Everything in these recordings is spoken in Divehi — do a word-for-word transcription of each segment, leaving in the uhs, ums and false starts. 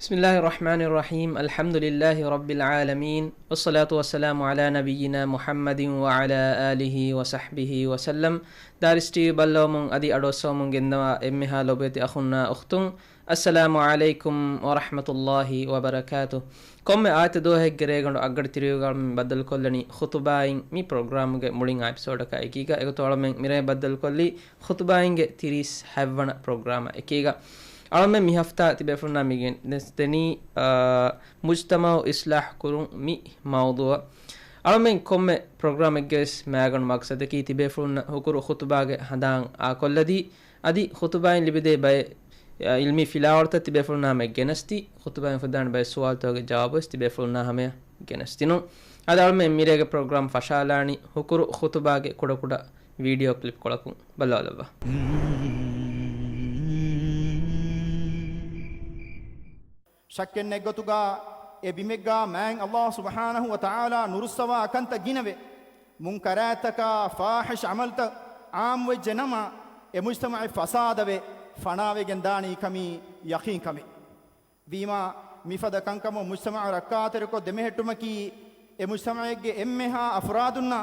بسم الله الرحمن الرحيم. الحمد لله رب العالمين. والصلاة والسلام على نبينا محمد وعلى آله وصحبه وسلم. ދާރިސް ޓީވީ ބައްލަވަމުން އަދި އަޑުއައްސަވަމުން ގެންދަވާ އެންމެހާ ލޮބުވެތި އަޚުންނާ އުޚްތުން، އައްސަލާމު ޢަލައިކުމް ވަރަޙްމަތުﷲ ވަބަރަކާތު. ކޮންމެ އާދިއްތަ ދުވަހެއްގެ ރޭގަނޑު އަށްގަޑި ތިރިވަނަ ބައްދަލު ކޮށްލަނީ ޚުތުބާއިން މި ޕްރޮގްރާމްގެ މުޅިން އެޕިސޯޑަކާ އެކީގަ. އެގޮތުން އަޅަމެން މިރޭ ބައްދަލު ކޮށްލީ ޚުތުބާއިންގެ ތިރީސް ހަތްވަނަ ޕްރޮގްރާމާ އެކީގަ. އަޅަމެން މި ހަފްތާ ތިބޭފުޅުންނާ މި ގެނެސްދެނީ، އާ، މުޖްތަމަޢު އިޞްލާޙު ކުރުން މި މައުޟޫޢަށް. އަޅަމެން ކޮންމެ ޕްރޮގްރާމެއްގެ ވެސް މައިގަނޑު މަޤްޞަދަކީ ތިބޭފުޅުންނަށް ހުކުރު ޚުތުބާގެ ހަނދާން އާކޮށްލަދީ، އަދި ޚުތުބާއިން ލިބިދޭ ބައެއް، އާ، ޢިލްމީ ފިލާވަޅުތައް ތިބޭފުޅުންނާ ހަމަޔަށް ގެނެސްދީ، ޚުތުބާއިން އުފެދާނެ ބައެއް ސުވާލުތަކުގެ ޖަވާބު ވެސް ތިބޭފުޅުންނާ ހަމަޔަށް ގެނެސްދިނުން. އަދި އަޅަމެން މިރޭގެ ޕްރޮގްރާމް ފަށާލާނީ ހުކުރު ޚުތުބާގެ ކުޑަކުޑަ ވީޑިއޯ ކްލިޕްކޮޅަކުން. ބައްލަވާލައްވާ. ޝައްކެއް ނެތް ގޮތުގަ އެ ބިމެއްގަ މާތް ﷲ ސުބްޙާނަހޫ ވަތަޢާލާ ނުރުއްސަވާ ކަންތައް ގިނަވެ، މުންކަރާތްތަކާ ފާޙިޝް ޢަމަލުތައް ޢާއްމުވެއްޖެ ނަމަ، އެ މުޖްތަމަޢެއް ފަސާދަވެ، ފަނާވެގެން ދާނީ ކަމީ ޔަޤީން ކަމެއް. ވީމާ، މިފަދަ ކަންކަމުން މުޖްތަމަޢު ރައްކާތެރިކޮށް ދެމެހެއްޓުމަކީ، އެ މުޖްތަމަޢެއްގެ އެންމެހާ އަފްރާދުންނާ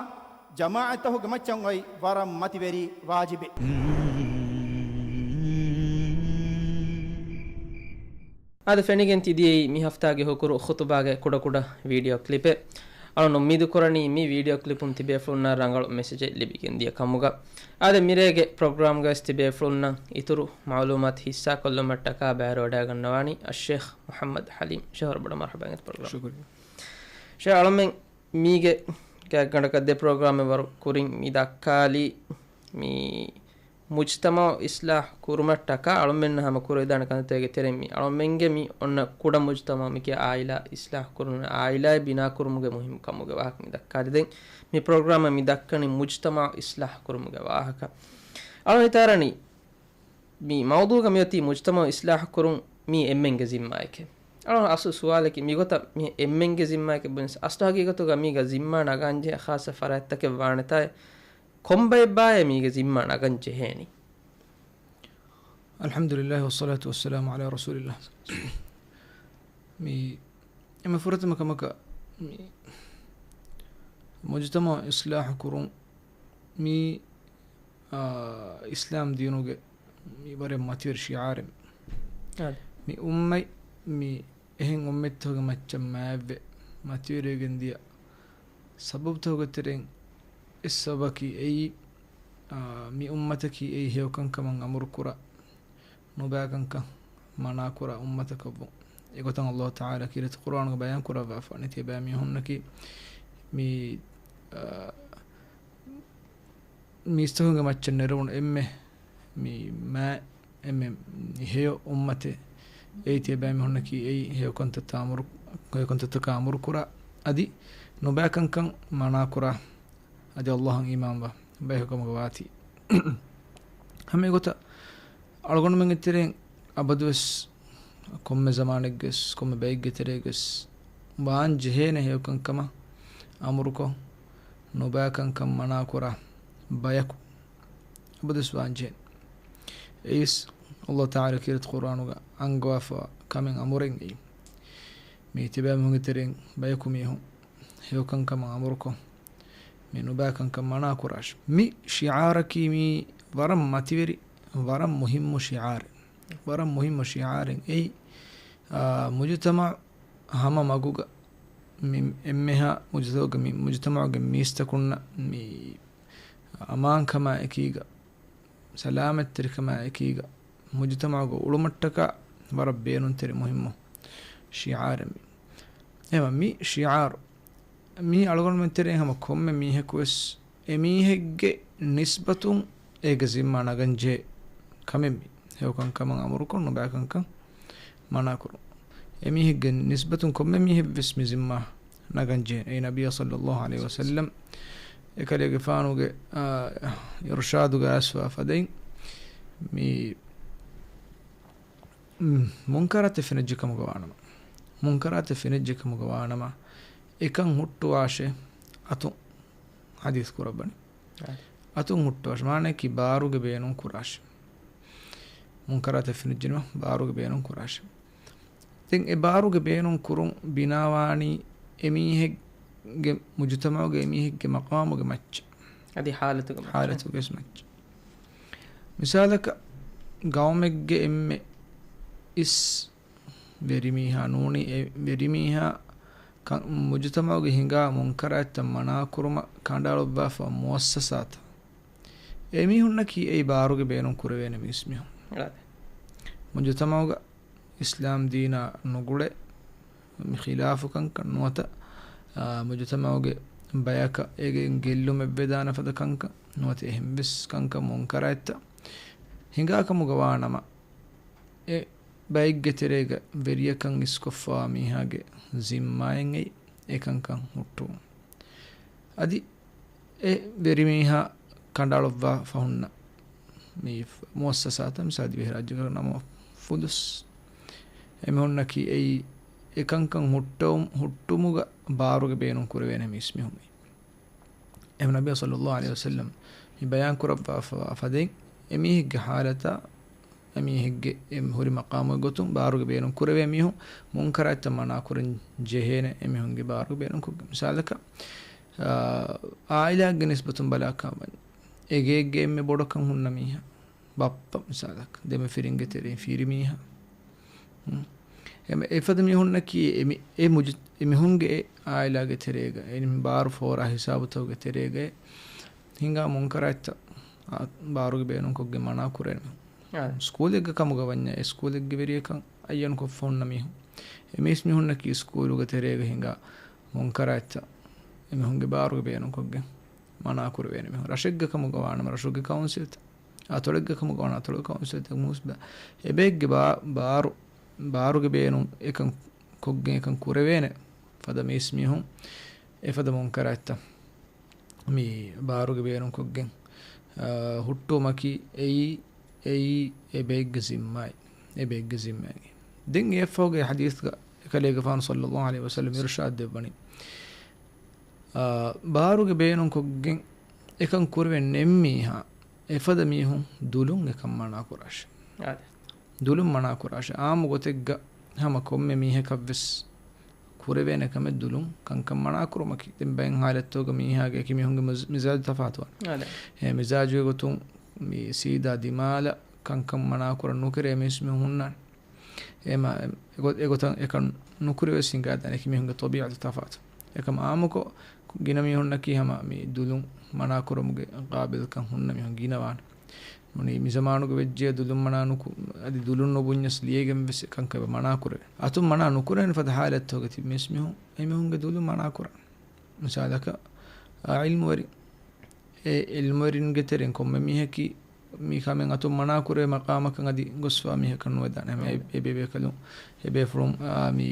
ޖަމާޢަތްތަކުގެ މައްޗަށް އޮތް ވަރަށް މަތިވެރި ވާޖިބެއް. އާދެ، ފެނިގެން ތި ދިޔައީ މި ހަފްތާގެ ހުކުރު ޚުތުބާގެ ކުޑަކުޑަ ވީޑިއޯ ކްލިޕެއް. އަޅުން އުއްމީދު ކުރަނީ މި ވީޑިއޯ ކްލިޕުން ތިބޭފުޅުންނަށް ރަނގަޅު މެސެޖެއް ލިބިގެން ދިޔަ ކަމުގަ. އާދެ، މިރޭގެ ޕްރޮގްރާމްގަވެސް ތިބޭފުޅުންނަށް އިތުރު މަޢުލޫމާތު ހިއްސާކޮށްލުމަށްޓަކާ ބައިވެރިވަޑައިގަންނަވާނީ އައްޝޭޚް މުޙައްމަދު ޙަލީމް. ޝޭޚް ވަރަށް ބޮޑަށް މަރުޙަބާ އިނގޭތަ ޕްރޮގްރާމް. ޝުކުރިއްޔާ. ޝޭޚް އަޅަމެން މީގެ ގާތްގަނޑަކަށް ދެ ޕްރޮގްރާމެއް ވަރު ކުރިން މި ދައްކާލީ މި މުޖްތަމަޢު އިޞްލާޙު ކުރުމަށްޓަކާ އަޅަމެންނަށް ހަމަ ކުރެވިދާނެ ކަންތައްތަކެއްގެ ތެރެއިން މި އަޅަމެންގެ މި އޮންނަ ކުޑަ މުޖްތަމަޢު މިކިޔާ ޢާއިލާ އިޞްލާޙު ކުރުން، ޢާއިލާއެއް ބިނާ ކުރުމުގެ މުހިންމު ކަމުގެ ވާހަކަ މި ދައްކާލި. ދެން މި ޕްރޮގްރާމަށް މި ދައްކަނީ މުޖްތަމަޢު އިޞްލާޙު ކުރުމުގެ ވާހަކަ. އަޅަމެން ހިތާރަނީ މި މައުޟޫޢުގަ މިއޮތީ މުޖްތަމަޢު އިޞްލާޙު ކުރުން މީ އެންމެންގެ ޒިންމާއެކޭ. އަޅުގަނޑު އަސްލު ސުވާލަކީ މިގޮތަށް މީ އެންމެންގެ ޒިންމާއެކޭ ބުނެސް، އަސްލު ހަގީގަތުގަ މީގަ ޒިންމާ ނަގަންޖެހޭ ޚާއްޞަ ފަރާތްތަކެއް ވާނެތާއޭ؟ ކޮންބައެއްބާއޭ މީގަ ޒިންމާ ނަގަން ޖެހޭނީ؟ الحمد لله والصلاة والسلام على رسول الله. މި އެންމެ ފުރަތަމަ ކަމަކަށް މި މުޖްތަމަޢު އިޞްލާޙު ކުރުން މީ، އާ، އިސްލާމް ދީނުގެ މި ވަރަށް މަތިވެރި ޝިޢާރެއް. އާދެ. މި އުއްމަތް މި އެހެން އުއްމަތްތަކުގެ މައްޗަށް މާތްވެ މަތިވެރިވެގެން ދިޔަ ސަބަބުތަކުގެ ތެރެއިން އެއް ސަބަބަކީ އެއީ، އާ، މި އުއްމަތަކީ އެއީ ހެޔޮކަންކަމަށް އަމުރުކުރާ، ނުބައިކަންކަން މަނާކުރާ އުއްމަތަކަށްވުން. އެގޮތަށް ﷲ ތަޢާލާ ކީރިތި ޤުރްއާނުގަ ބަޔާން ކުރައްވާފަ ވަނީ ތިޔަބައިމީހުންނަކީ މި، އާ، މީސްތަކުންގެ މައްޗަށް ނެރުވުނު އެންމެ މި މާތް އެންމެ ހެޔޮ އުއްމަތެއް އެއީ ތިޔަބައިމީހުންނަކީ އެއީ ހެޔޮކަންތައްތައް އަމުރު، ހެޔޮކަންތައްތަކާ އަމުރުކުރާ އަދި ނުބައިކަންކަން މަނާކުރާ އަދި ﷲ އަށް އީމާންވާ ބަޔަކު ކަމުގަ ވާތީ. ހަމަ އެގޮތަށް އަޅުގަނޑުމެންގެ ތެރެއިން އަބަދުވެސް ކޮންމެ ޒަމާނެއްގެސް ކޮންމެ ބައެއްގެ ތެރޭގަސް ވާން ޖެހޭނެ ހެޔޮކަންކަމަށް އަމުރުކޮށް، ނުބައިކަންކަން މަނާކުރާ ބަޔަކު އަބަދުވެސް ވާންޖެހޭނެ. އެއީސް ﷲ ތަޢާލާ ކީރިތި ޤުރްއާނުގަ އަންގަވާފަވާ ކަމެއް އަމުރެއް އެއީ. މީ ތިބޭމީހުންގެ ތެރެއިން ބަޔަކު މީހުން ހެޔޮކަންކަމަށް އަމުރުކޮށް، މި ނުބައިކަންކަން މަނާކުރާށި. މި ޝިޢާރަކީ މީ ވަރަށް މަތިވެރި، ވަރަށް މުހިއްމު ޝިޢާރެއް. ވަރަށް މުހިއްމު ޝިޢާރެއް އެއީ، އާ، މުޖުތަމަޢު ހަމަ މަގުގަ މި އެންމެހާ މުޖުތަމަޢުގެ މި، މުޖުތަމަޢުގެ މީސްތަކުންނަށް މި އަމާންކަމާ އެކީގަ، ސަލާމަތްތެރިކަމާ އެކީގަ، މުޖުތަމަޢުގަ އުޅުމަށްޓަކާ ވަރަށް ބޭނުންތެރި މުހިއްމު ޝިޢާރެއް މި. އެހެންވީމަ މި ޝިޢާރު މީ އަޅުގަނޑުމެން ތެރެއިން ހަމަ ކޮންމެ މީހަކުވެސް އެމީހެއްގެ ނިސްބަތުން އޭގެ ޒިންމާ ނަގަންޖެހޭ ކަމެއް މީ. ހެޔޮކަންކަމަށް އަމުރުކޮށް، ނުބައިކަންކަން މަނާކުރުން. އެމީހެއްގެ ނިސްބަތުން ކޮންމެ މީހެއްވެސް މި ޒިންމާ ނަގަންޖެހޭ. އެއީ ނަބިއްޔާ ޞައްލައްލާހު ޢަލައިހި ވަސައްލަމް އެކަލޭގެފާނުގެ، އާ، އިރުޝާދުގަ އައިސްފަ ފަދައިން މި މުންކަރާތެއް ފެނިއްޖެ ކަމުގަ ވާނަމަ، މުންކަރާތެއް ފެނިއްޖެ ކަމުގަ ވާނަމަ، އެކަން ހުއްޓުވާށޭ އަތުން. ޙަދީޘް ކުރައްވަނީ. އަތުން ހުއްޓުވާށޭ. މާނައަކީ ބާރުގެ ބޭނުން ކުރާށޭ. މުންކަރާތެއް ފެނިއްޖެނަމަ ބާރުގެ ބޭނުން ކުރާށޭ. ދެން އެ ބާރުގެ ބޭނުން ކުރުން ބިނާވާނީ އެމީހެއްގެ މުޖުތަމަޢުގެ އެމީހެއްގެ މަޤާމުގެ މައްޗަށް. އަދި ޙާލަތުގެ މައްޗަށް. ޙާލަތުގެ މައްޗަށް. މިސާލަކަށް، ގައުމެއްގެ އެންމެ އިސް ވެރިމީހާ ނޫނީ، އެ ވެރިމީހާ ކަ-، މުޖުތަމަޢުގެ ހިނގާ މުންކަރާތްތައް މަނާކުރުމަށް ކަނޑައަޅުއްވާފަ މުއައްސަސާތައް. އެމީހުންނަކީ އެއީ ބާރުގެ ބޭނުން ކުރެވޭނެ މީސްމީހުން. އާދެ. މުޖުތަމަޢުގަ އިސްލާމް ދީނާ ނުގުޅޭ މި ޚިލާފު ކަންކަން ނުވަތަ، އާ، މުޖުތަމަޢުގެ ބަޔަކަށް އޭގެން ގެއްލުމެއްވެދާނެ ފަދަ ކަންކަން ނުވަތަ އެހެންވެސް ކަންކަން މުންކަރާތްތައް ހިނގާ ކަމުގަ ވާނަމަ، އެ ބައެއްގެ ތެރޭގަ ވެރިޔަކަން އިސްކޮށްފަވާ މީހާގެ ޒިންމާއެއް އެއީ އެ ކަންކަން ހުއްޓުވުން. އަދި އެ ވެރިމީހާ ކަނޑައަޅުއްވާ ފަހުންނަށް މި މުއައްސަސާތައް މިސާލަކަށް ދިވެހިރާއްޖޭގަ ނަމަ ފުލުސް. އެމީހުންނަކީ އެއީ އެ ކަންކަން ހުއްޓަވު-، ހުއްޓުމުގަ ބާރުގެ ބޭނުން ކުރެވޭނެ މީސްމީހުން. އެހެން ނަބީ ޞައްލައްލާހު ޢަލައިހި ވަސައްލަމް މި ބަޔާން ކުރައްވާފަވާ ފަދައިން އެމީހެއްގެ ޙާލަތާ އެމީހެއްގެ އެ ހުރި މަޤާމުގެ ގޮތުން ބާރުގެ ބޭނުން ކުރެވޭ މީހުން މުންކަރާތްތައް މަނާ ކުރަން ޖެހޭނެ އެމީހުންގެ ބާރުގެ ބޭނުން ކޮށްގެން. މިސާލަކަށް، އާ، އާއިލާގެ ނިސްބަތުން ބަލާކަށް ވަން އެ ގޭގެ އެންމެ ބޮޑަކަށް ހުންނަ މީހާ، ބައްޕަ މިސާލަކަށް، ދެމަފިރިންގެ ތެރެއިން ފިރި މީހާ. ހުން. އެ-، އެފަދަ މީހުންނަކީ އެ މި-، އެ މުޖު-، އެ މީހުންގެ އެ އާއިލާގެ ތެރޭގަ، އެ ބާރު ފޯރާ ހިސާބުތަކުގެ ތެރޭގަ ހިނގާ މުންކަރާތްތައް އާ، ބާރުގެ ބޭނުންކޮށްގެން މަނާ ކުރޭނެ މީހުން. އާ. ސްކޫލެއްގެ ކަމުގަ ވަންޏާ އެ ސްކޫލެއްގެ ވެރިޔަކަން އައްޔަނުކޮށްފަ ހުންނަ މީހުން. އެ މީސް މީހުންނަކީ ސްކޫލުގެ ތެރޭގަ ހިނގާ މުންކަރާތްތައް އެމީހުންގެ ބާރުގެ ބޭނުންކޮށްގެން މަނާ ކުރެވޭނެ މީހުން. ރަށެއްގެ ކަމުގަ ވާނަމަ ރަށުގެ ކައުންސިލްތައް، އަތޮޅެއްގެ ކަމުގަ ވާނަމަ އަތޮޅުގެ ކައުންސިލްތައް މޫސްބަ. އެބައެއްގެ ބާ-، ބާރު، ބާރުގެ ބޭނުން އެކަން ކޮށްގެން އެކަން ކުރެވޭނެ ފަދަ މީސް މީހުން އެފަދަ މުންކަރާތްތައް މި ބާރުގެ ބޭނުންކޮށްގެން، އާ، ހުއްޓުވުމަކީ އެއީ، އެއީ އެބައެއްގެ ޒިންމާއެއް، އެބައެއްގެ ޒިންމާއެއް. ދެން އެއަށްފަހުގެ ޙަދީޘްގަ އެކަލޭގެފާނު ޞައްލައްލާހު ޢަލައިހި ވަސައްލަމް އިރުޝާދު ދެއްވަނީ، އާ، ބާރުގެ ބޭނުންކޮށްގެން އެކަން ކުރެވެން ނެތް މީހާ އެފަދަ މީހުން ދުލުން އެކަން މަނާކުރާށޭ. އާދެ. ދުލުން މަނާކުރާށޭ. އާއްމު ގޮތެއްގަ ހަމަ ކޮންމެ މީހަކަށްވެސް ކުރެވޭނެ ކަމެއް ދުލުން ކަންކަން މަނާކުރުމަކީ. ދެން ބައެއް ޙާލަތްތަކުގަ މީހާގެ އެކި މީހުންގެ މިޒ-، މިޒާޖު ތަފާތުވާނެ. އާދެ. އެ މިޒާޖުގެ ގޮތުން މި ސީދާ ދިމާލަށް ކަންކަން މަނާކުރަން ނުކެރޭ މީސް މީހުން ހުންނާނެ. އެމަ-، އެގޮ-، އެގޮތަށް އެކަން ނުކުރެވެސް ހިނގާދާނެ އެކި މީހުންގެ ޠަބީޢަތު ތަފާތު. އެކަމަ އާއްމުކޮށް ގިނަ މީހުންނަކީ ހަމަ މި ދުލުން މަނާކުރުމުގެ ޤާބިލްކަން ހުންނަ މީހުން ގިނަވާނެ. ނޫނީ މިޒަމާނުގެ ވެއްޖެޔާ ދުލުން މަނާ ނުކު-، އަދި ދުލުން ނުބުންޏަސް ލިޔެގެން ވެސް ކަންކަން އެބަ މަނާކުރެވޭ. އަތުން މަނާ ނުކުރޭނެ ފަދަ ޙާލަތްތަކުގަ ތިބި މީސް މީހުން އެމީހުންގެ ދުލުން މަނާކުރާނެ. މިސާލަކަށް، އާ، ޢިލްމުވެރިން. އެ ޢިލްމުވެރިންގެ ތެރެއިން ކޮންމެ މީހަކީ މި ކަމެއް އަތުން މަނާކުރެވޭ މަޤާމަކަށް އަދި ގޮސްފާ މީހަކަށް ނުވެދާނެ. ހަމަ އެ-، އެބޭބޭކަލުން، އެބޭފުޅުން، އާ، މި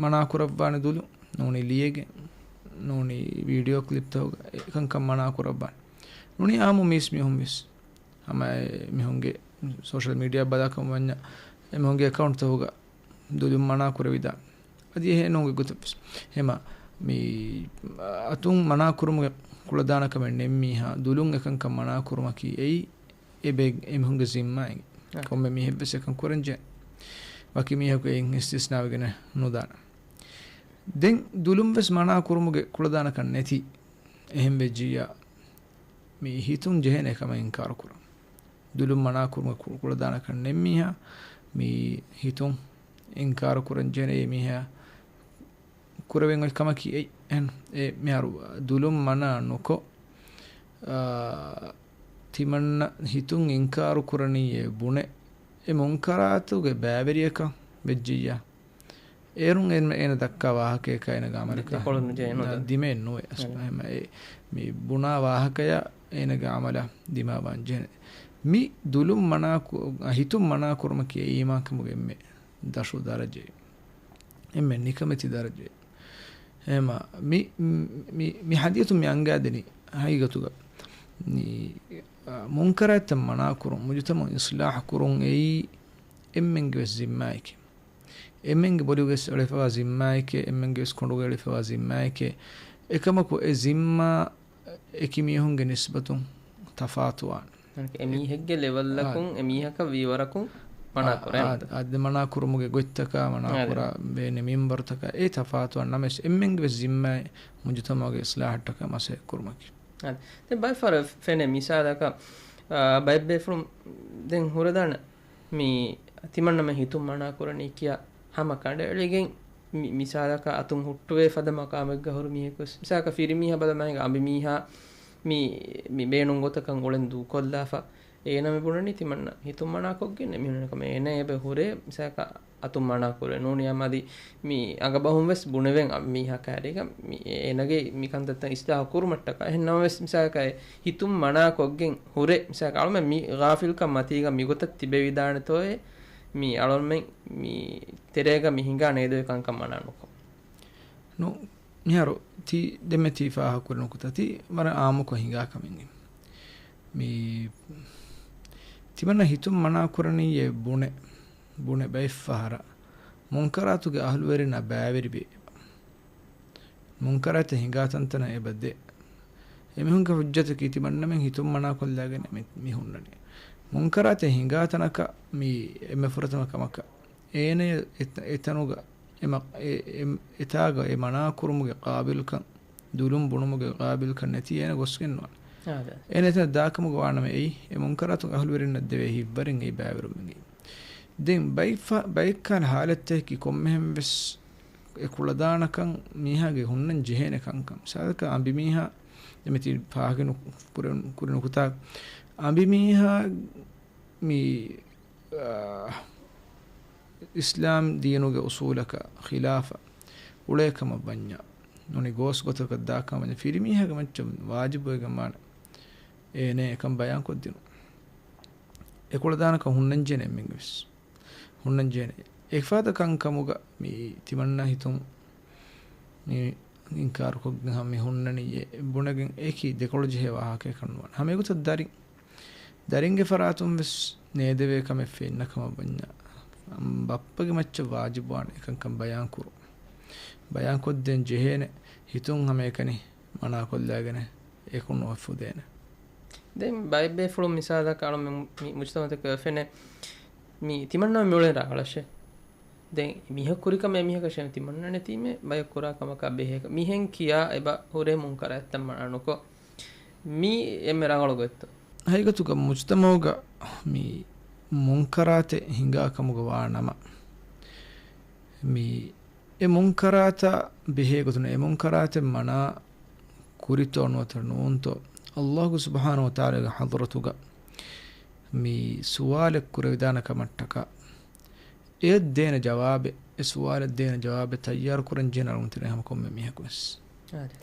މަނާކުރައްވާނެ ދުލުން. ނޫނީ ލިޔެގެން، ނޫނީ ވީޑިއޯ ކްލިޕްތަކުގަ އެކަންކަން މަނާކުރައްވާނެ. ނޫނީ އާއްމު މީސް މީހުން ވެސް ހަމަ އެ މީހުންގެ ސޯޝަލް މީޑިއާ ބަލާކަމަށް ވަންޏާ، އެ މީހުންގެ އެކައުންޓްތަކުގަ ދުލުން މަނާ ކުރެވިދާނެ. އަދި އެހެން ނޫންގެ ގޮތަށް ވެސް. ހަމަ މި އަތުން މަނާ ކުރުމުގެ ކުޅަދާނަ ކަމެއް ނެތް މީހާ ދުލުން އެކަންކަން މަނާ ކުރުމަކީ އެއީ އެބޭ-، އެމީހުންގެ ޒިންމާއެއް. އަ. ކޮންމެ މީހެއްވެސް އެކަން ކުރަންޖެހޭ. ވަކި މީހަކު އެއިން އިސްތިސްނާވެގެނެއް ނުދާނެ. ދެން ދުލުން ވެސް މަނާ ކުރުމުގެ ކުޅަދާނަ ކަން ނެތި. އެހެން ވެއްޖިއްޔާ މި ހިތުން ޖެހޭނެ ކަމަށް އިންކާރު ކުރަން. ދުލުން މަނާ ކުރުމަށް ކު-، ކުޅަދާނަކަން ނެތް މީހާ މި ހިތުން އިންކާރު ކުރަން ޖެހޭނެ އެ މީހާ ކުރެވެން އޮތް ކަމަކީ އެއް-، އެހެން އެ މިހާރު ދުލުން މަނާ ނުކޮށް، އާ، ތިމަންނަ ހިތުން އިންކާރު ކުރަނީ އޭ ބުނެ އެ މުންކަރާތުގެ ބައިވެރިޔަކަށް ވެއްޖިއްޔާ. އޭރުން އޭނަ، އޭނަ ދައްކާ ވާހަކަޔަކާ އޭނަގެ އަމަލަކާ ދެކޮޅު ނުޖެހޭ ނުދާ. ދިމައެއް ނުވޭ އަސްލު. އެހެން އެ މި ބުނާ ވާހަކަޔާ އޭނަގެ އަމަލާ ދިމާވާން ޖެހޭނެ. މި ދުލުން މަނާ ކު-، ހިތުން މަނާ ކުރުމަކީ އީމާންކަމުގެ އެންމެ ދަށު ދަރަޖައެއް. އެންމެ ނިކަމެތި ދަރަޖައެއް. އެހެމަ މި، މި، މި ޙަދީޘުން މި އަންގާދެނީ ހަގީގަތުގަ މި، އާ، މުންކަރާތްތައް މަނާ ކުރުން، މުޖުތަމަޢު އިޞްލާޙު ކުރުން އެއީ އެންމެންގެ ވެސް ޒިންމާއެކޭ. އެންމެންގެ ބޮލުގަ ވެސް އެޅިފަވާ ޒިންމާއެކޭ، އެންމެންގެ ވެސް ކޮނޑުގަ އެޅިފަވާ ޒިންމާއެކޭ. އެކަމަކު އެ ޒިންމާ އެކި މީހުންގެ ނިސްބަތުން ތަފާތުވާނެ. އެމީހެއްގެ ލެވަލްއަކުން، އާ، އެމީހަކަށް ވީވަރަކުން މަނާ ކުރޭ. އާ، އާ، އާ، ދެ މަނާ ކުރުމުގެ ގޮތްތަކާ، މަނާ އާ، ދެ. ކުރާ ބޭނެ މިންބަރުތަކާ، އެ ތަފާތު ނަމަވެސް، އެންމެންގެ ވެސް ޒިންމާއެއް މުޖުތަމަޢުގެ އިޞްލާޙަށްޓަކާ މަސައްކަތް ކުރުމަކީ. އާ، ދެ ބައެއް ފަހަރަށް ފެނޭ މިސާލަކަށް، އާ، ބައެއް ބޭފުޅުން ދެން ހުރެދާނެ މި ތިމަންނަމެން ހިތުން މަނާ ކުރަނީ ކިޔާ ހަމަ ކަނޑައެޅިގެން މި-، މިސާލަކަށް އަތުން ހުއްޓުވޭ ފަދަ މަޤާމެއްގަ ހުރި މީހަކު ވެސް، މިސާލަކަށް ފިރިމީހާ ބަލަމާއެކު އަނބިމީހާ މި-، މި ބޭނުން ގޮތަކަށް އުޅެން ދޫކޮށްލާފަ، އޭނަ މި ބުނަނީ ތިމަންނަ ހިތުން މަނާކޮށްގެން މި ހުންނަ ކަމެއް އޭނަ އެބަ ހުރޭ މިސާލަކަށް އަތުން މަނާ ކުރޭ ނޫނީ އަމަދި މި އަނގަބަހުން ވެސް ބުނެވެން އަ-، މީހާ ކައިރީގަ މި އޭނަގެ މި ކަންތައްތައް އިސްލާހު ކުރުމަށްޓަކާ. އެހެން ނަމަވެސް މިސާލަކަށް ހިތުން މަނާކޮށްގެން ހުރޭ މިސާލަކަށް އަޅުމެން މި ޣާފިލްކަން މަތީގަ މިގޮތަށް ތިބެވިދާނެތޯއޭ މި އަޅުމެން މި ތެރޭގަ މި ހިނގާ ނޭދެވޭ ކަންކަން މަނާ ނުކޮށް. ނު، މިހާރު ތި ދެމެ ތި ފާހަގަކުރި ނުކުތާ ތި ވަރަށް އާއްމުކޮށް ހިނގާ ކަމެއް. މި ތިމަންނަ ހިތުން މަނާ ކުރަނީ އެ ބުނެ، ބުނެ ބައެއް ފަހަރަށް މުންކަރާތުގެ އަހުލުވެރިންނާ ބައިވެރިވެ އެބަ. މުންކަރާތެއް ހިނގާ ތަންތަނަށް އެބަ ދޭ. އެމީހުންގެ ހުއްޖަތަކީ ތިމަންނަމެން ހިތުން މަނާކޮށްލާގެން މި، މި ހުންނަނީ. މުންކަރާތެއް ހިނގާ ތަނަކަށް މި އެންމެ ފުރަތަމަ ކަމަކަށް އޭނަޔަށް އެ، އެތަނުގަ އެ މަ-، އެ، އެ، އެތާގަ އެ މަނާ ކުރުމުގެ ޤާބިލްކަން، ދުލުން ބުނުމުގެ ޤާބިލްކަން ނެތި އޭނަ ގޮސްގެން ނުވާނެ. އާދެ. އޭނަ އެތަނަށް ދާކަމުގަ ވާނަމަ އެއީ، އެ މުންކަރާތުގެ އަހުލުވެރިންނަށް ދެވޭ ހިތްވަރެއް އެއީ ބައިވެރިވުމެއް އެއީ. ދެން ބައި ފަ-، ބައެއްކާލަ ހާލަތްތަކަކީ ކޮންމެހެން ވެސް އެ ކުޅަދާނަކަން މީހާގެ ހުންނަން ޖެހޭނެ ކަންކަން. މިސާލަކަށް އަނބިމީހާ، ދެން މި ތި ފާހަގަ ނު-، ކުރެ-، ކުރި ނުކުތާ އަނބިމީހާ މި، އާ، އިސްލާމް ދީނުގެ އުސޫލަކަށް ޚިލާފަށް އުޅޭ ކަމަށް ވަންޏާ، ނޫނީ ގޯސް ގޮތަކަށް ދާކަމަށް ވަންޏާ، ފިރިމީހާގެ މައްޗަށް ވާޖިބުވެގެން ވާނެ އޭނަ އެކަން ބަޔާންކޮށްދިނުން. އެ ކުޅަދާނަކަން ހުންނަންޖެހޭނެ އެންމެންގެ ވެސް. ހުންނަންޖެހޭނެ. އެފަދަ ކަންކަމުގަ މި ތިމަންނަ ހިތުން މި އިންކާރުކޮށްގެން ހަމަ މި ހުންނަނީ އެ ބުނެގެން އެކި ދެކޮޅުޖެހޭ ވާހަކައެއްކަން ނުވާނެ. ހަމަ އެގޮތަށް ދަރިން، ދަރިންގެ ފަރާތުން ވެސް ނޭދެވޭ ކަމެއް ފެންނަ ކަމަށް ވަންޏާ، ބައްޕަގެ މައްޗަށް ވާޖިބުވާނެ އެކަންކަން ބަޔާންކުރުން. ބަޔާންކޮށްދޭން ޖެހޭނެ ހިތުން ހަމައެކަނި މަނާކޮށްލާގެނެ އެކުން އޮތްފުދޭނެ. ދެން ބައެއް ބޭފުޅުން މިސާލަކަށް އަޅުމެން މި މުޖްތަމަޢުތަކަށް ފެނޭ މި ތިމަންނަ މިއުޅެން ރަނގަޅަށޭ. ދެން މީހަކު ކުރި ކަމެއް މީހަކަށޭ ތިމަންނަ ނެތީމޭ ބަޔަކު ކުރާ ކަމަކާ ބެހޭ މީހެއް ކިޔާ އެބަ ހުރޭ މުންކަރާތްތައް މަނާ ނުކޮށް މީ އެންމެ ރަނގަޅު ގޮތްތޯ؟ ހަގީގަތުގަ މުޖްތަމަޢުގަ މި މުންކަރާތެއް ހިނގާ ކަމުގަ ވާ ނަމަ، މި އެ މުންކަރާތަށް ބެހޭ ގޮތުން އެ މުންކަރާތެއް މަނާ ކުރިތޯ ނުވަތަ ނޫންތޯ، ﷲ ސުބްޙާނަހޫ ވަތަޢާލާގެ ޙަޟްރަތުގަ މި ސުވާލެއް ކުރެވިދާނެ ކަމަށްޓަކާ، އެއަށް ދޭނެ ޖަވާބެއް، އެ ސުވާލަށް ދޭނެ ޖަވާބެއް ތައްޔާރު ކުރަން ޖެހޭނެ އަޅުގަނޑުމެން ތެރޭ ހަމަ ކޮންމެ މީހަކު ވެސް. އާދެ.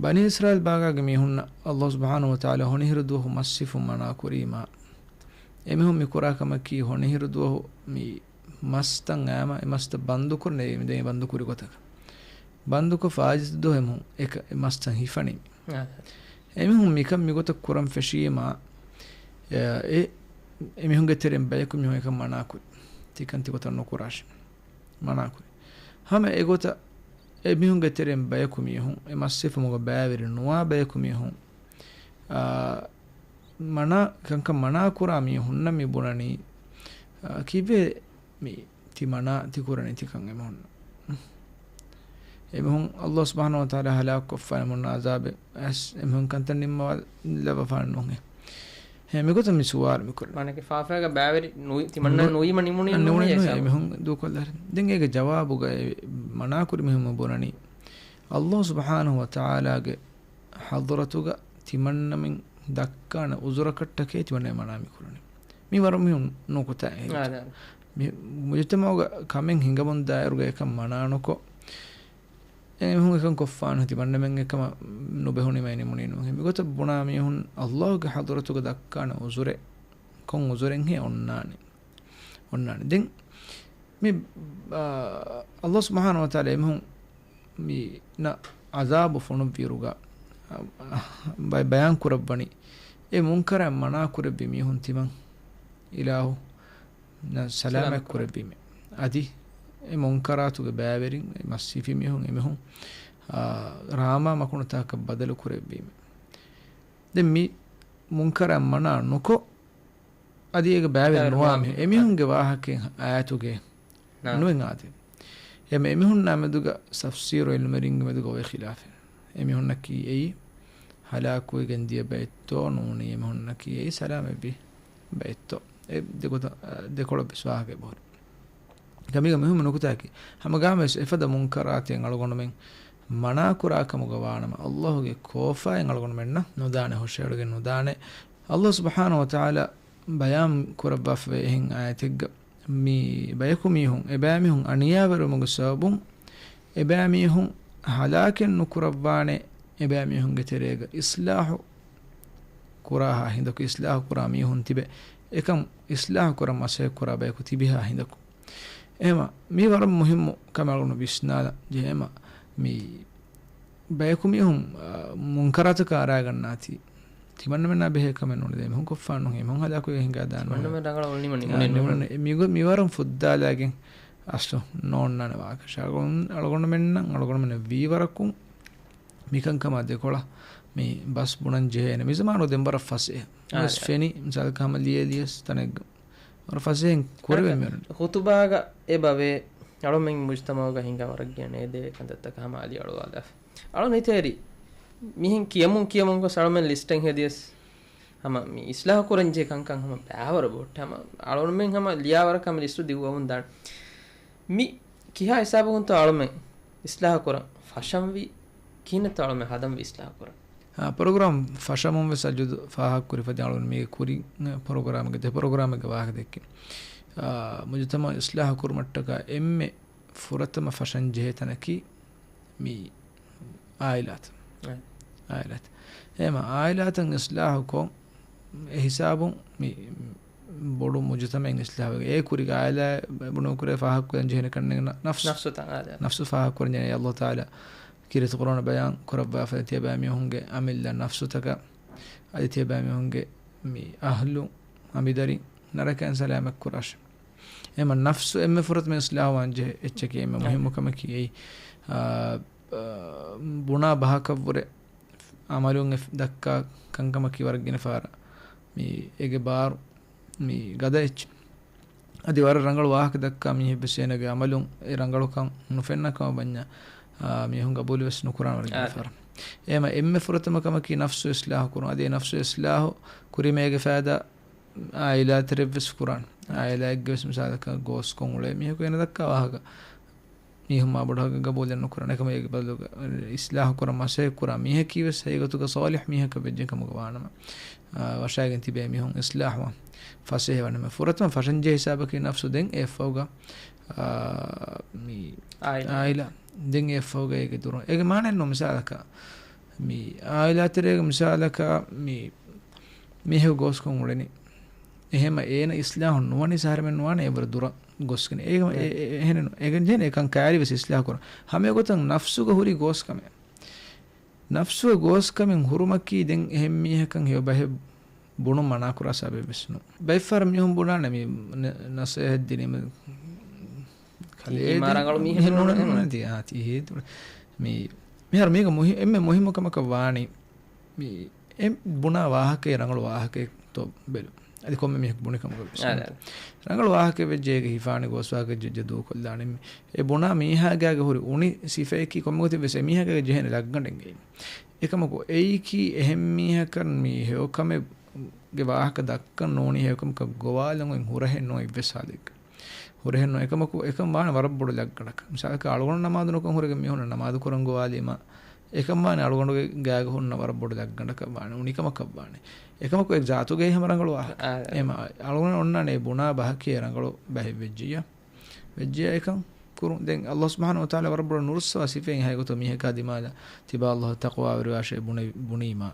ބަނީ އިސްރާއީލް ބާގާގެ މީހުންނަށް ﷲ ސުބްޙާނަހޫ ވަތަޢާލާ ހޮނިހިރު ދުވަހު މަސް ހިފުން މަނާ ކުރީމާ، އެމީހުން މި ކުރާ ކަމަކީ ހޮނިހިރު ދުވަހު މި މަސްތައް އައިމަ އެ މަސްތައް ބަންދު ކުރަން އެ ދެން ބަންދު ކުރި ގޮތަކަށް. ބަންދުކޮށް ފާޖިތު ދުވަހު އެމީހުން އެކަ-، އެ މަސްތައް ހިފަނީ. އާ. އެމީހުން މިކަން މިގޮތަށް ކުރަން ފެށީމާ، އެ، އެ، އެމީހުންގެ ތެރެއިން ބަޔަކު މީހުން އެކަން މަނާކުރި. ތިކަން ތިގޮތަށް ނުކުރާށި. މަނާކުރި. ހަމަ އެގޮތަށް އެމީހުންގެ ތެރެއިން ބަޔަކު މީހުން، އެ މަސް ހިފުމުގަ ބައިވެރި ނުވާ ބަޔަކު މީހުން، އާ، މަނާ، ކަންކަން މަނާ ކުރާ މީހުންނަށް މި ބުނަނީ، އާ، ކީއްވެ މި ތި މަނާ ތި ކުރަނީ ތިކަން އެމީހުން. އެމީހުން ﷲ ސުބްޙާނަހޫ ވަތަޢާލާ ހަލާކުކޮށްފާނެ މުން ޢަޛާބެއް އައިސް އެމީހުން ކަންތައް ނިންމަވާލައްވަފާނެ ނޫންހޭ. ހޭ، މިގޮތަށް މި ސުވާލު މި ކުރަނީ. މާނައަކީ ފާފައިގަ ބައިވެރި ނުވި-، ތިމަންނަ ނު-، ނުވީމަ ނިމުނީ ނުވި-، ނޫނޭ ނުވި-، އެހިސާބު. އެމީހުން ދޫކޮށްލާ. ދެން އޭގެ ޖަވާބުގަ އެ މަނާކުރި މީހުން ބުނަނީ، ﷲ ސުބްޙާނަހޫ ވަތަޢާލާގެ ޙަޟްރަތުގަ ތިމަންނަމެން ދައްކާނެ ޢުޛުރަކަށްޓަކައި ތިމަންނަ މަނާ މި ކުރަނީ. މި ވަރަށް މުހިންމު ނުކުތާއެއް. އާ، ދާ. މި މުޖުތަމަޢުގަ ކަމެއް ހިނގަމުން ދާއިރުގަ އެކަން މަނާ ނުކޮށް، އެމީހުން އެކަން ކޮށްފާނު ތިމަންނަމެން އެކަމަށް ނުބެހުނީމަ ނިމުނީ ނޫން. މިގޮތަށް ބުނާ މީހުން ﷲ ގެ ޙަޟްރަތުގަ ދައްކާނެ ޢުޛުރެއް، ކޮން ޢުޛުރެއްހޭ އޮންނާނީ؟ އޮންނާނީ. ދެން މި، އާ، ﷲ ސުބްޙާނަހޫ ވަތަޢާލާ އެމީހުން މި ނަ ޢަޛާބު ފޮނުއްވިއިރުގަ، އާ، ބަ-، ބަޔާން ކުރައްވަނީ، އެ މުންކަރާތް މަނާ ކުރެއްވި މީހުން ތިމަން އިލާހު ނަ-، ސަލާމަތް ސަލާމަތް ކުރެއްވީމެ. އަދި އެ މުންކަރާތުގެ ބައިވެރިން، އެ މަސް ހިފި މީހުން، އެމީހުން، އާ، ރާމާ މަކުނުތަކަކަށް ބަދަލު ކުރެއްވީމެ. ދެން މި މުންކަރާތް މަނާ ނުކޮށް، އަދި އޭގަ ބައިވެރި ނުވާ ނުވާ މީހުން. މީހުން. އެމީހުންގެ ވާހަކައެއް އާޔަތުގެ ނާ. ނުވެން އާދެ. އެމަ އެމީހުންނާ މެދުގަ ތަފްސީރު ޢިލްމުވެރިންގެ މެދުގަ އޮވޭ ޚިލާފެއް. އެމީހުންނަކީ އެއީ ހަލާކުވެގެން ދިޔަ ބައެއްތޯ ނޫނީ އެމީހުންނަކީ އެއީ ސަލާމަތްވި ބައެއްތޯ. އެ ދެގޮތަށް، އަ، ދެކޮޅަށް ވެސް ވާހަކަ އެބަހުރި. ކަމީގަ މުހިއްމު ނުކުތާއަކީ، ހަމަގާމަވެސް އެފަދަ މުންކަރާތެއް އަޅުގަނޑުމެން މަނާކުރާ ކަމުގަ ވާނަމަ، ﷲ ގެ ކޯފާއިން އަޅުގަނޑުމެންނަށް ނުދާނެ، ހުށައެޅިގެން ނުދާނެ. ﷲ ސުބްޙާނަހޫ ވަތަޢާލާ ބަޔާން ކުރައްވާފަވޭ އެހެން އާޔަތެއްގަ، މި ބަޔަކު މީހުން، އެބައިމީހުން އަނިޔާވެރިވުމުގެ ސަބަބުން އެބައިމީހުން ހަލާކެއް ނުކުރައްވާނެ، އެބައިމީހުންގެ ތެރޭގަ އިޞްލާޙު ކުރާހާ ހިނދަކު، އިޞްލާޙު ކުރާ މީހުން ތިބެ، އެކަން އިޞްލާޙު ކުރަން މަސައްކަތް ކުރާ ބަޔަކު ތިބިހާ ހިނދަކު. އެހެމަ، މީ ވަރަށް މުހިއްމު ކަމެއް އަޅުގަނޑު ވިސްނާލަން ޖެހޭމަ، މި ބަޔަކު މީހުން، އާ، މުންކަރާތަކަށް އަރާގަންނާތީ، ތިމަންނަމެންނާ ބެހޭ ކަމެއް ނޫން. ދެ މީހުން ކޮށްފާނު ހެ މީހުން ހަލާކުވެ ހިނގާ ދާން ނޫން. މަންނަމެން ރަނގަޅަށް އޮންނިމަނީ އާ، ނޫން. ނޫން. މި-، މިވަރުން ފުއްދާލާގެން އަސްލު ނޯންނާނެ ވާހަކަ. އަޅުގަނޑު-، އަޅުގަނޑުމެންނަށް، އަޅުގަނޑުމެންނަށް ވީވަރަކުން މިކަންކަމާ ދެކޮޅަށް މި ބަސް ބުނަން ޖެހޭނެ. މި ޒަމާނު ދެން ވަރަށް ފަސޭހަ. އާ، ވެސް އާ. ފެނި، މިސާލަކަށް ހަމަ ލިޔެލިޔަސް ތަނެއްގަ. ވަރަށް ފަސޭހައިން ކުރެވެން މިއޮންނަ. ޚުތުބާގަ އެބަވޭ، އަޅުމެން މުޖްތަމަޢުގަ ހިނގާ ވަރަށް ގިނަ ނޭދޭ ކަންތައްތަކަށް ހަމަ އަލި އަޅުވާލާފަ. އަޅު ނިތޭރި މިހެން ކިޔަމުން ކިޔަމުން ގޮސް އަޅުމެން ލިސްޓެއް ހެދިޔަސް ހަމަ މި އިސްލާހު ކުރަން ޖެހޭ ކަންކަން ހަމަ ބައިވަރު ބޮޑު ހަމަ އަޅުމެން ހަމަ ލިޔާވަރަކަށް މި ލިސްޓު ދިއުވަމުން ދާނެ. މި ކިހާ ހިސާބަކުންތޯ އަޅުމެން އިސްލާހު ކުރަން ފަށަންވީ؟ ކިހިނެއްތޯ އަޅުމެން ހަދަންވީ އިސްލާހު ކުރަން؟ އާ، ޕްރޮގްރާމް ފަށަމުން ވެސް އަޖުދު ފާހަގަކުރި ފަދަ އަޅުން މީގެ ކުރިން، އަ، ޕްރޮގްރާމްގެ ދެ ޕްރޮގްރާމެއްގެ ވާހަކަ ދެއްކި. އާ، މުޖުތަމަޢު އިސްލާހު ކުރުމަށްޓަކާ އެންމެ ފުރަތަމަ ފަށަން ޖެހޭ ތަނަކީ މި އާއިލާތު. އައި. އާއިލާތު. އެހެމަ އާއިލާތަށް އިސްލާހުކޮށް، އެ ހިސާބުން މި ބޮޑު މުޖުތަމަޢެއް އިސްލާހުވެގެން، އޭ ކުރީގަ އާއިލާ ބުނު ކުރޭ ފާހަގަކުރަން ޖެހޭނެ ކަންނޭނގެ ނަ-، ނަފްސު. ނަފްސުތައް، އާ، އާ. ނަފްސު ފާހަގަކުރަން ޖެހޭ. ﷲ ތަޢާލާ ކީރިތި ޤުރްއާނަށް ބަޔާން ކުރައްވާފަ ތިޔަބައި މީހުންގެ އަމިއްލަ ނަފްސުތަކަށް، އަދި ތިޔަބައި މީހުންގެ މި އަހްލު އަނބިދަރިން ނަރަކައިން ސަލާމަތް ކުރާށެ. އެމަ ނަފްސު އެންމެ ފުރަތަމަ އިސްލާހުވާން ޖެހޭ އެއްޗަކީ އެންމެ އާ. މުހިއްމު ކަމަކީ އެއީ، އާ، އާ، ބުނާ ބަހަކަށްވުރެ އަމަލުން އެ ދައްކާ ކަންކަމަކީ ވަރަށް ގިނަ ފަހަރަށް މި އޭގެ ބާރު މި ގަދަ އެއްޗެއް. އަދި ވަރަށް ރަނގަޅު ވާހަކަ ދައްކާ މީހެއް ވެސް އޭނަގެ އަމަލުން އެ ރަނގަޅުކަން ނުފެންނަ ކަމަށް ވަންޏާ، އާ، މީހުން ގަބޫލު ވެސް ނުކުރާނެ ވަރަށް ގިނަ އާ. ފަހަރަށް. އެހެމަ އެންމެ ފުރަތަމަ ކަމަކީ ނަފްސު އިސްލާހު ކުރުން. އަދި އެ ނަފްސު އިސްލާހު ކުރީމަ އޭގެ ފައިދާ އާއިލާ ތެރެއަށް ވެސް ކުރާނެ. އާއިލާއެއްގެ ވެސް މިސާލަކަށް ގޯސްކޮށް އުޅޭ މީހަކު އޭނަ ދައްކާ ވާހަކަ މީހުން މާ ބޮޑު ހައްގަށް ގަބޫލެއް ނުކުރާނެ. އެކަމަކު އޭގެ ބަދަލުގަ އިސްލާހު ކުރަން މަސައްކަތް ކުރާ މީހަކީ ވެސް ހަގީގަތުގަ ޞާލިޙް މީހަކަށް ވެއްޖެ ކަމުގަ ވާނަމަ، އާ، ވަށައިގެން ތިބޭ މީހުން އިސްލާހުވާން ފަސޭހަވާނެ. ފުރަތަމަ ފަށަންޖެހޭ ހިސާބަކީ ނަފްސު ދެން އެއަށްފަހުގަ، އާ، މި އާއިލާ. އާއިލާ. ދެން އެއަށްފަހުގަ އޭގެ ދުރުން. އޭގެ މާނައެއް ނޫން މިސާލަކަށް މި އާއިލާ ތެރޭގަ މިސާލަކަށް މި މީހަކު ގޯސްކޮށް އުޅެނީ. އެހެމަ އޭނަ އިސްލާހު ނުވަނީސް އަހަރެމެން ނުވާނެ އެވަރު ދުރަށް ގޮސްގެން. އޭގަ-، އެ-، އެ-، އެހެނެއް ނޫން. އޭގަން ޖެހޭނެ އެކަން ކައިރިވެސް އިސްލާހު ކުރަން. ހަމައެގޮތަށް ނަފްސުގަ ހުރި ގޯސްކަމެއް. ނަފްސުގަ ގޯސްކަމެއް ހުރުމަކީ ދެން އެހެން މީހަކަށް ހެޔޮ ބަހެއް ބުނުން މަނާކުރާ ސަބަބެއް ވެސް ނޫން. ބައެއްފަހަރަށް މީހުން ބުނާނެ މި ނަ-، ނަސޭހަތް ދިނީމަ ކަލޭ ތީ މާ ދެ-، ރަނގަޅު މީހެއް މީހެއް ނޫން، ނޫން، ނޫން، ނޫން. ނޫން. ތީ، އާ، ތީ ހޭ ދު-، މި، މިހާރު މީގަ މުހި-، އެންމެ މުހިއްމު ކަމަކަށް ވާނީ، މި އެ ބުނާ ވާހަކައެއް ރަނގަޅު ވާހަކައެއްތޯ ބެލުން. އަދި ކޮންމެ މީހަކު ބުނި ކަމަކަށް ވެސް. އާ، އާ. ރަނގަޅު ވާހަކައެއް ވެއްޖެ އޭގެ ހިފާނެ ގޯސް ވާހަކަ ޖެއްޖެ ދޫކޮށްލާނެ. އެ ބުނާ މީހާގާގެ ހުރި އުނި ސިފައަކީ ކޮންމެ ގޮތެއް ވެސް އެ މީހާގާގެ ޖެހޭނެ ލައްގަނޑެއްގައި. އެކަމަކު އެއީކީ އެހެން މީހަކަށް މި ހެޔޮކަމެއްގެ ވާހަކަ ދައްކަން ނޫނީ ހެޔޮކަމަކަށް ގޮވާލަން އޮތް ހުރަހެއް ނޫން އެއްވެސް ހާލެއްގަ. ހުރަހެއް ނޫން. އެކަމަކު އެކަން ވާނެ ވަރަށް ބޮޑު ލައްގަނޑަކަށް. މިސާލަކަށް އަޅުގަނޑު ނަމާދު ނުކޮށް ހުރެގެން މީހުންނަށް ނަމާދު ކުރަން ގޮވާލީމަ، އެކަން ވާނެ އަޅުގަނޑުގެ ގާގަ ހުންނަ ވަރަށް ބޮޑު ލައްގަނޑަކަށް ވާނެ، އުނިކަމަކަށް ވާނެ. އެކަމަކު އެ ޒާތުގައި ހަމަ ރަނގަޅު ވާހަކަ. އާ، އާ. އެމަ އަޅުގަނޑު އޮންނާނެ އެ ބުނާ ބަހަކީ ރަނގަޅު ބަހެއް ވެއްޖިއްޔާ. ވެއްޖިއްޔާ އެކަން ކުރުން. ދެން ﷲ ސުބްޙާނަހޫ ވަތަޢާލާ ވަރަށް ބޮޑަށް ނުރުއްސަވާ ސިފައިން ހައިގޮތު މީހަކާ ދިމާލަށް ތިބާ ﷲ ތަޤްވާވެރިވާށޭ ބުނެ-، ބުނީމާ.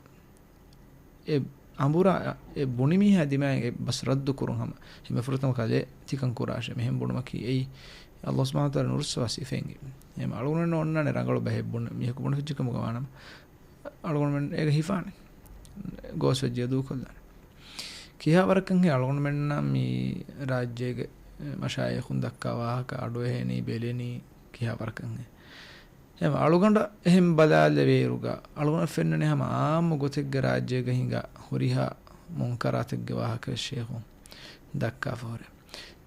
އެ އަނބުރާ، އެ ބުނި މީހާ ދިމާއިން އެ ބަސް ރައްދު ކުރުން ހަމަ. ހިމެ ފުރަތަމަ ކަލޭ ތިކަން ކުރާށޭ. މިހެން ބުނުމަކީ އެއީ ﷲ ސުބްޙާނަހޫ ވަތަޢާލާ ނުރުއްސަވާ ސިފައިން. އެހެން އަޅުގަނޑު އޮންނާނެ ރަނގަޅު ބަހެއް ބުނެ-، މީހަކު ބުނެފިއްޖެ ކަމުގަ ވާނަމަ، އަޅުގަނޑުމެން އޭގަ ހިފާނެ. ގޯސް ވެއްޖެ ދޫކޮށްލާނެ. ކިހާ ވަރަކަށް ހޭ އަޅުގަނޑުމެންނަށް މި ރާއްޖޭގެ މަޝާއިޚުން ދައްކާ ވާހަކަ އަޑުއެހެނީ، ބެލެނީ ކިހާ ވަރަކަށް ހޭ؟ އެހެން އަޅުގަނޑަށް އެހެން ބަލާލެވޭއިރުގަ، އަޅުގަނޑަށް ފެންނަނީ ހަމަ އާއްމު ގޮތެއްގަ ރާއްޖޭގަ ހިނގާ ހުރިހާ މުންކަރާތެއްގެ ވާހަކަ ވެސް ޝޭޚުން. ދައްކާފަ ހުރޭ.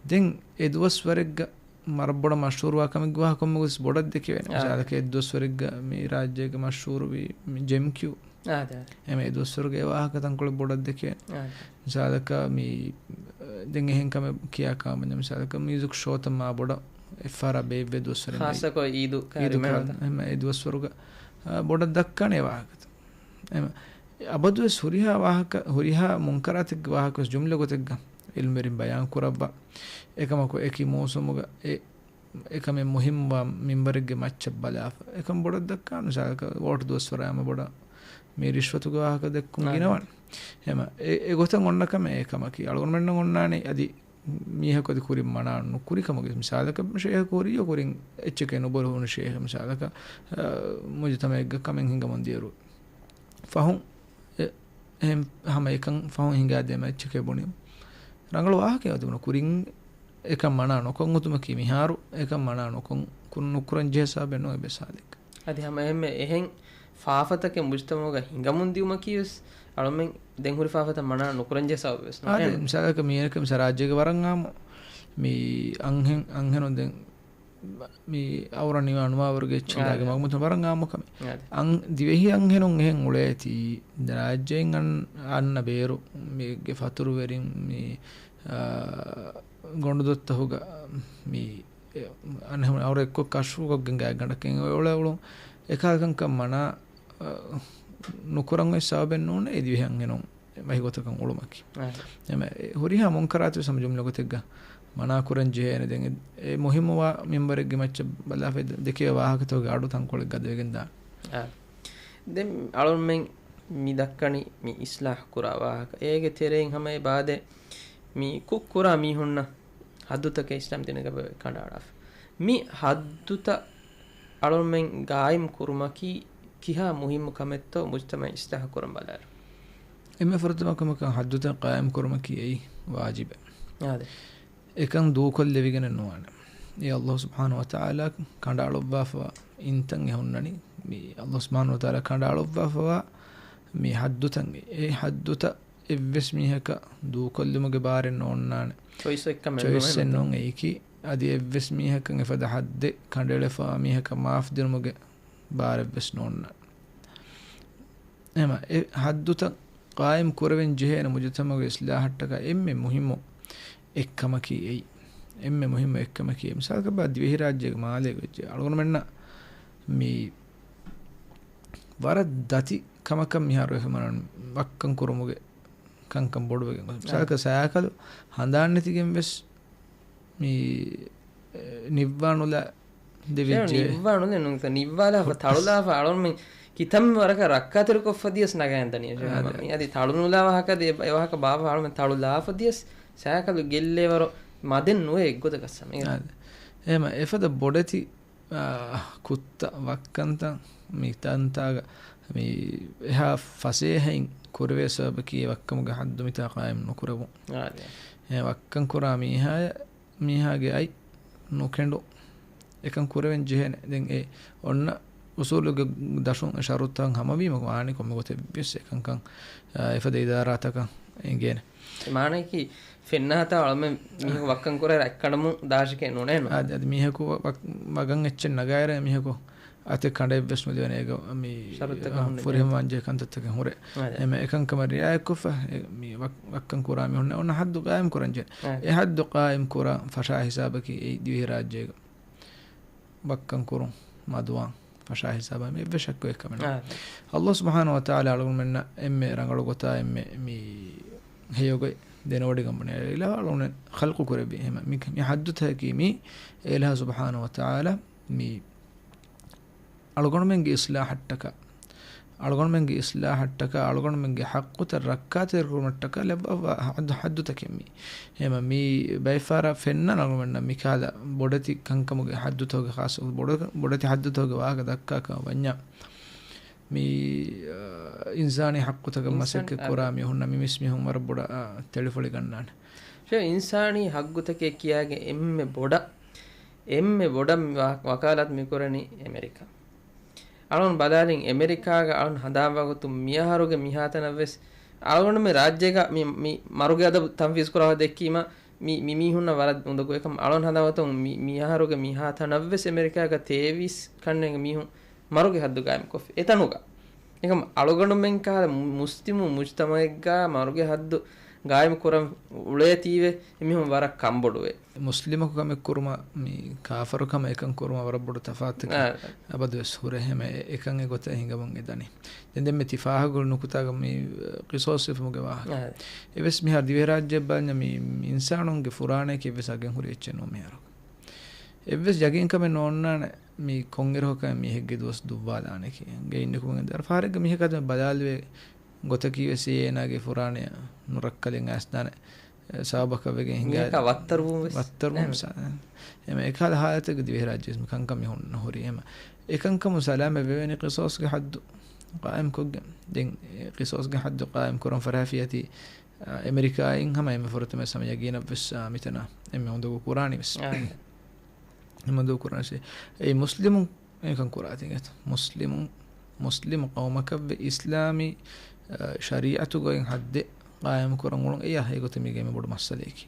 ދެން އެ ދުވަސްވަރެއްގަ މަރަށް ބޮޑަށް މަޝްހޫރުވާ ކަމެއްގެ ވާހަކަ ކޮންމެ ގޮތަސް ބޮޑަށް ދެކެވޭނެ. އާ. މިސާލަކަށް އެއްދުވަސްވަރެއްގަ މި ރާއްޖޭގަ މަޝްހޫރުވި މި ޖެމް ކިއު. އާދެ. އެމެ އެ ދުވަސްވަރުގެ ވާހަކަ ތަންކޮޅެއް ބޮޑަށް ދެކެވޭނެ. އާދެ. މިސާލަކަށް މި، ދެން އެހެން ކަމެއް ކިޔާ ކަމަށް މިސާލަކަށް މިއުޒިކް ޝޯތައް މާ ބޮޑަށް އެއްފަހަރާ ބޭއްވޭ ދުވަސްވަރެއް ނެތް. ޚާއްޞަކޮށް އީދު ކާރި އީދު މެނުން. ކާ-، އެމެ އެ ދުވަސްވަރުގަ، އާ، ބޮޑަށް ދައްކާނެ ވާހަކަ. އެމަ، އަބަދުވެސް ހުރިހާ ވާހަކަ، ހުރިހާ މުންކަރާތެއްގެ ވާހަކަވެސް ޖުމްލަ ގޮތެއްގަ އިލްމުވެރިން ބަޔާން ކުރައްވާ. އެކަމަކު އެކި މޫސުމުގަ އެ، އެކަމެއް މުހިއްމުވާ މިންވަރެއްގެ މައްޗަށް ބަލާފަ. އެކަން ބޮޑަށް ދައްކާނު ސާލަކަ ވޯޓް ދުވަސްވަރާ އެމަ ބޮޑަށް މި ރިޝްވަތުގެ ވާހަކަ ދެއްކުން އާ. ގިނަވާނެ. އެމަ، އެ، އެ ގޮތަށް އޮންނަ ކަމެއް އެކަމަކީ. އަޅުގަނޑުމެންނަށް އޮންނާނެ އަދި މީހަކު އަދި ކުރިން މަނާ ނުކުރި ކަމުގެ މިސާލަކަށް ޝޭހަކު ހުރިޔޯ ކުރިން އެއްޗެކޭ ނުބޮލު ހުން ޝޭހަ މިސާލަކަށް، އަ، މުޖުތަމައެއްގަ ކަމެއް ހިނގަމުން ދިޔަރު. ފަހުން އެ، އެހެން ހަމަ އެކަން ފަހުން ހިނގާދޭމަ އެއްޗެކޭ ބުނި. ރަނގަޅު ވާހަކައެއް އަދި ބުނަ ކުރިން އެކަން މަނާ ނުކޮށް އޮތުމަކީ މިހާރު އެކަން މަނާ ނުކޮށް ކުރު-، ނުކުރަން ޖެހޭ ސަބަބެއް ނޫން އެއްވެސް ހާލެއްގަ. އަދި ހަމަ އެހެންމެ އެހެން ފާފަތަކެއް މުޖުތަމަޢުގަ ހިނގަމުން ދިއުމަކީ ވެސް އަޅުމެން ދެން ހުރި ފާފަތައް މަނާ ނުކުރަންޖެހޭ ސަބަބެއް ވެސް ނޫން. އާދެ، އެހެން. މިސާލަކަށް މީރަކަށް މިސާ ރާއްޖޭގެ ވަރަށް އާއްމު މި އަންހެން، އަންހެނުން ދެން މި އައުރަ ނިވާ ނުވާވަރުގެ އެއްޗެއް އާދެ. ދާގެ މަގުމަތުން ވަރަށް އާއްމު ކަމެއް. އާދެ. އަން-، ދިވެހި އަންހެނުން އެހެން އުޅޭތީ ރާއްޖޭން އަން-، އަންނަ ބޭރު މީގެ ފަތުރުވެރިން މި، އާ، ގޮނޑުދޮށްތަހުގަ މި އެ، އަންހެނުން އައުރަ އެއްކޮށް ކަޝްފުކޮށްގެން ގާތްގަނޑަކަށް އެ އުޅޭ އުޅުން އެކަހަލަ ކަންކަން މަނާ، އަ، ނުކުރަން އޮތް ސަބަބެއް ނޫނޭ އެ ދިވެހި އަންހެނުން އެ ވަހިގޮތަކަށް އުޅުމަކީ. އާ. އެމަ، އެ ހުރިހާ މުންކަރާތު ވެސް ހަމަ ޖުމްލަ ގޮތެއްގަ މަނާ ކުރަން ޖެހޭނެ. ދެން އެ، އެ މުހިއްމުވާ މިންވަރެއްގެ މައްޗަށް ބަލާފައި ދެ-، ދެކޭ ވާހަކަތަކުގެ އަޑު ތަންކޮޅެއް ގަދަވެގެން ދާނެ. އާ. ދެން އަޅުމެން މި ދައްކަނީ މި އިސްލާހް ކުރާ ވާހަކަ. އޭގެ ތެރެއިން ހަމަ އެ ބާދެ މި ކުށް ކުރާ މީހުންނަށް ހައްދުތަކެއް އިސްލާމް ދީނުގަ ކަނޑައަޅާފަ. މި ހައްދުތައް އަޅުމެން ގާއިމް ކުރުމަކީ ކިހާ މުހިއްމު ކަމެއްތޯ މުޖްތަމަޢަށް އިސްލާހު ކުރަން ބަލާއިރު. އެންމެ ފުރަތަމަ ކަމަކަށް ހައްދުތައް ޤާއިމް ކުރުމަކީ އެއީ ވާޖިބެއް. އާދެ. އެކަން ދޫކޮށްލެވިގެނެއް ނުވާނެ. އެ ﷲ ސުބްޙާނަހޫ ވަތަޢާލާ ކަނޑައަޅުއްވާފަވާ އިންތަން އެ ހުންނަނީ. މި ﷲ ސުބްޙާނަހޫ ވަތަޢާލާ ކަނޑައަޅުއްވާފަވާ މި ހައްދުތައް، އެ ހައްދުތައް އެއްވެސް މީހަކަށް ދޫކޮށްލުމުގެ ބާރެއް ނޯންނާނެ. ޗޮއިސް އެއްކަމެއް ޗޮއިސް ނޫނޭ އެއް ނޫން އެއީކީ. އަދި އެއްވެސް މީހަކަށް އެފަދަ ހައްދެއް ކަނޑައެޅިފަވާ މީހަކަށް މާފް ދިނުމުގެ ބާރެއްވެސް ނޯންނާނެ. އެމަ، އެ ހައްދުތައް ޤާއިމް ކުރެވެން ޖެހޭނެ މުޖުތަމަޢުގެ އިޞްލާޙަށްޓަކާ އެންމެ މުހިއްމު އެއްކަމަކީ އެއީ. އެންމެ މުހިއްމު އެއްކަމަކީ އެއީ. މިސާލަކަށް ބަ ދިވެހިރާއްޖޭގެ މާލޭގަ ވެއްޖެ އަޅުގަނޑުމެންނަށް މި ވަރަށް ދަތި ކަމަކަށް މިހާރު އެފަމަނަން ވައްކަން ކުރުމުގެ ކަންކަން ބޮޑުވެގެން ގޮސް. އާ. މިސާލަކަށް ސައިކަލު ހަނދާން ނެތިގެން ވެސް މި، އެ، ނިއްވާނުލާ ދެވިއްޖެ. ނިއްވާނުލެއް ނުންތަ، ނިއްވާލާފަ، ތަޅުލާފަ، އަޅުން މި ކިތަންމެ ވަރަކަށް ރައްކާތެރިކޮށްފަ ދިޔަސް ނަގައިން ދަނީ. އާ، އާދެ. މި އަދި ތަޅުނުލާ ވާހަކަ ދޭ، އެ ވާހަކަ ބާއްވާ އަޅުމެން ތަޅުލާފަ ދިޔަސް ސައިކަލު ގެއްލޭވަރު މަދެއް ނުވޭ އެއްގޮތަކަށް ސަމީރ. އާދެ. އެހެމަ އެފަދަ ބޮޑެތި، އާ، ކުށްތައް ވައްކަންތައް މި ތަންތާގަ މި އެހާ ފަސޭހައިން ކުރެވޭ ސަބަބަކީ އެ ވައްކަމުގެ ހައްދު މިތާ ޤާއިމް ނުކުރެވުން. އާދެ. އެ ވައްކަން ކުރާ މީހާޔަށް މީހާގެ އަތް ނުކެނޑު އެކަން ކުރެވެން ޖެހޭނެ. ދެން އެ އޮންނަ އުސޫލުގެ ދަށުން އެ ޝަރުތައް ހަމަވީމަ ވާނެ ކޮންމެ ގޮތެއްވިޔަސް އެކަންކަން، އާ، އެފަދަ އިދާރާތަކަށް އެނގޭނެ. އެ މާނައަކީ ފެންނާތާ އަޅަމެން މީހަކު ވައްކަން ކުރާ ރައްކަނޑަމުން ދާށެކޭ ނޫނޭ ނޫން. އާދެ، އަދި މީހަކު ވަ-، ވަ-، ވަގަން އެއްޗެއް ނަގާއިރަށް މީހަކު އަތެއް ކަނޑައެއްވެސް ނުލިބޭނެ. އޭގަ މި ޝަރުތަކަށް ހުންނެ ފުރިހަމަވާންޖެހޭ ކަންތައްތަކެއް ހުރޭ. އާދެ. އެމެ އެކަންކަމަށް ރިއާޔަތްކޮށްފަ، އެ މި ވައް-، ވައްކަން ކުރާ މީހުންނަށް އޮންނަ ހައްދު ގާއިމް ކުރަންޖެހޭ. އާދެ. އެ ހައްދު ގާއިމް ކުރާ ފަށާ ހިސާބަކީ އެއީ ދިވެހިރާއްޖޭގަ ވައްކަން ކުރުން މަދުވާން ފަށާ ހިސާބަށް މި އެއްވެސް ޝައްކު އެއްކަމެއް ނޫން. އާ. ﷲ ސުބްޙާނަހޫ ވަތަޢާލާ އަޅުގަނޑުމެންނަށް އެންމެ ރަނގަޅު ގޮތާ އެންމެ މި ހެޔޮގޮތް ދެނެވޮޑިގަން ބުނެ އެ އިލާހު އަޅުގަނޑު ޚަލްޤު ކުރެއްވި. އެހެމަ މި، މި ހައްދުތަކަކީ މި އެ އިލާހު ސުބްޙާނަހޫ ވަތަޢާލާ މި އަޅުގަނޑުމެންގެ އިޞްލާޙަށްޓަކާ، އަޅުގަނޑުމެންގެ އިޞްލާޙަށްޓަކާ، އަޅުގަނޑުމެންގެ ޙައްޤުތައް ރައްކާތެރިކުރުމަށްޓަކާ ލައްވައްވާ ހައްދު، ހައްދުތަކެއް މީ. އެހެމަ މީ ބައެއްފަހަރަށް ފެންނަން އަޅުގަނޑަށް މިކަހަލަ ބޮޑެތި ކަންކަމުގެ ހައްދުތަކުގެ ޚާއްޞަ ބޮޑެ-، ބޮޑެތި ހައްދުތަކުގެ ވާހަކަ ދައްކާ ކަމަށް ވަންޏާ، މީ، އާ، އިންސާނީ ޙައްޤުތަކަށް އިންސާނީ މަސައްކަތް ކުރާ މީހުންނަށް މި މިސް މީހުން ވަރަށް ބޮޑަށް، އާ، ތެޅިފޮޅި ގަންނާނެ. ޝޭ، އިންސާނީ ޙައްޤުތަކެއް ކިޔާގެ އެންމެ ބޮޑަށް، އެންމެ ބޮޑަށް މި ވާ-، ވަކާލާތު މި ކުރަނީ އެމެރިކާ. އަޅުން ބަލާލިން އެމެރިކާގަ އަޅުން ހަނދާންވާ ގޮތުން މިއަހަރުގެ މިހާތަނަށް ވެސް އަޅުގަނޑުމެން ރާއްޖޭގަ މި، މި މަރުގެ އަދަބު ތަންފީޒު ކުރާ ދެއްކީމަ، މި، މި މީހުންނަށް ވަރަށް އުނދަގޫ. އެކަމް އަޅުން ހަނދާންވަތުން މި، މި އަހަރުގެ މިހާ ތަނަށްވެސް އެމެރިކާގަ ތޭވީސް ކަންނޭނގެ މީހުން މަރުގެ ހައްދު ގާއިމްކޮށްފި އެތަނުގަ. އެކަމް އަޅުގަނޑުމެން ކަހަލަ މު-، މުސްލިމު މުޖްތަމައެއްގަ މަރުގެ ހައްދު ގާއިމް ކުރަން އުޅޭތީވެ އެމީހުން ވަރަށް ކަންބޮޑުވޭ. މުސްލިމަކު ކަމެއް ކުރުމަށް މި ކާފަރު ކަމަށް އެކަން ކުރުމަށް ވަރަށް ބޮޑު ތަފާތުތަކެއް އާ. އަބަދުވެސް ހުރޭ. ހަމަ އެ-، އެކަން އެގޮތަށް ހިނގަމުން އެ ދަނީ. ދެން، ދެން މި ތި ފާހަގަ ނުކުތާގަ މި ޤިޞާޞް ހިފުމުގެ ވާހަކަ. އާ. އެވެސް މިހާރު ދިވެހިރާއްޖެއަށް ބަލަންޏާ މި، މި އިންސާނުންގެ ފުރާނައަކީ އެއްވެސް އަގެއް ހުރި އެއްޗެއް ނޫން މިހާރު. އެއްވެސް ޔަގީންކަމެއް ނޯންނާނެ މި ކޮންއިރަކު މީހެއްގެ ދުވަސް ދުއްވާލާނެކީ. ގެއިން ނިކުމެގެން ދާއިރު ފަހަރެއްގަ މީހަކަށް ބަލާލެވޭ ގޮތަކީ ވެސް އޭނާގެ ފުރާނަޔަށް ނުރައްކަލެއް އައިސްދާނެ ސަބަބަކަށް ވެގެން ހިނގާ. މީހަކާ ވައްތަރުވުން ވެސް. ވައްތަރުވުން އެހެން. ވެސް. އެމަ އެކަހަލަ ހާލަތެއްގެ ދިވެހިރާއްޖެ މި ކަންކަން މި ހުންނަ ހުރީ. އެމަ އެކަންކަމުން ސަލާމަތް ވެވޭނެ ޤިޞާޞްގެ ޙައްދު ޤާއިމްކޮށްގެން. ދެން އެ ޤިޞާޞްގެ ޙައްދު ޤާއިމް ކުރަން ފަރާފިޔަތީ، އާ، އެމެރިކާއިން ހަމަ އެންމެ ފުރަތަމަ ހަމަ ޔަގީނަށް ވެސް، އާ، މިތަނަށް އެންމެ އުނދަގޫ ކުރާނީ ވެސް. އާ. އެންމެ އުނދަގޫ ކުރާނީ ވެސް. އެއީ މުސްލިމުން އެކަން ކުރާތީ އެތަ؟ މުސްލިމުން، މުސްލިމު ޤައުމަކަށްވެ އިސްލާމީ، އަ، ޝަރީޢަތުގައި ޙައްދެއް ޤާއިމު ކުރަން އުޅުން އެޔާ އެގޮތަށް މީގެ އެންމެ ބޮޑު މައްސަލައަކީ.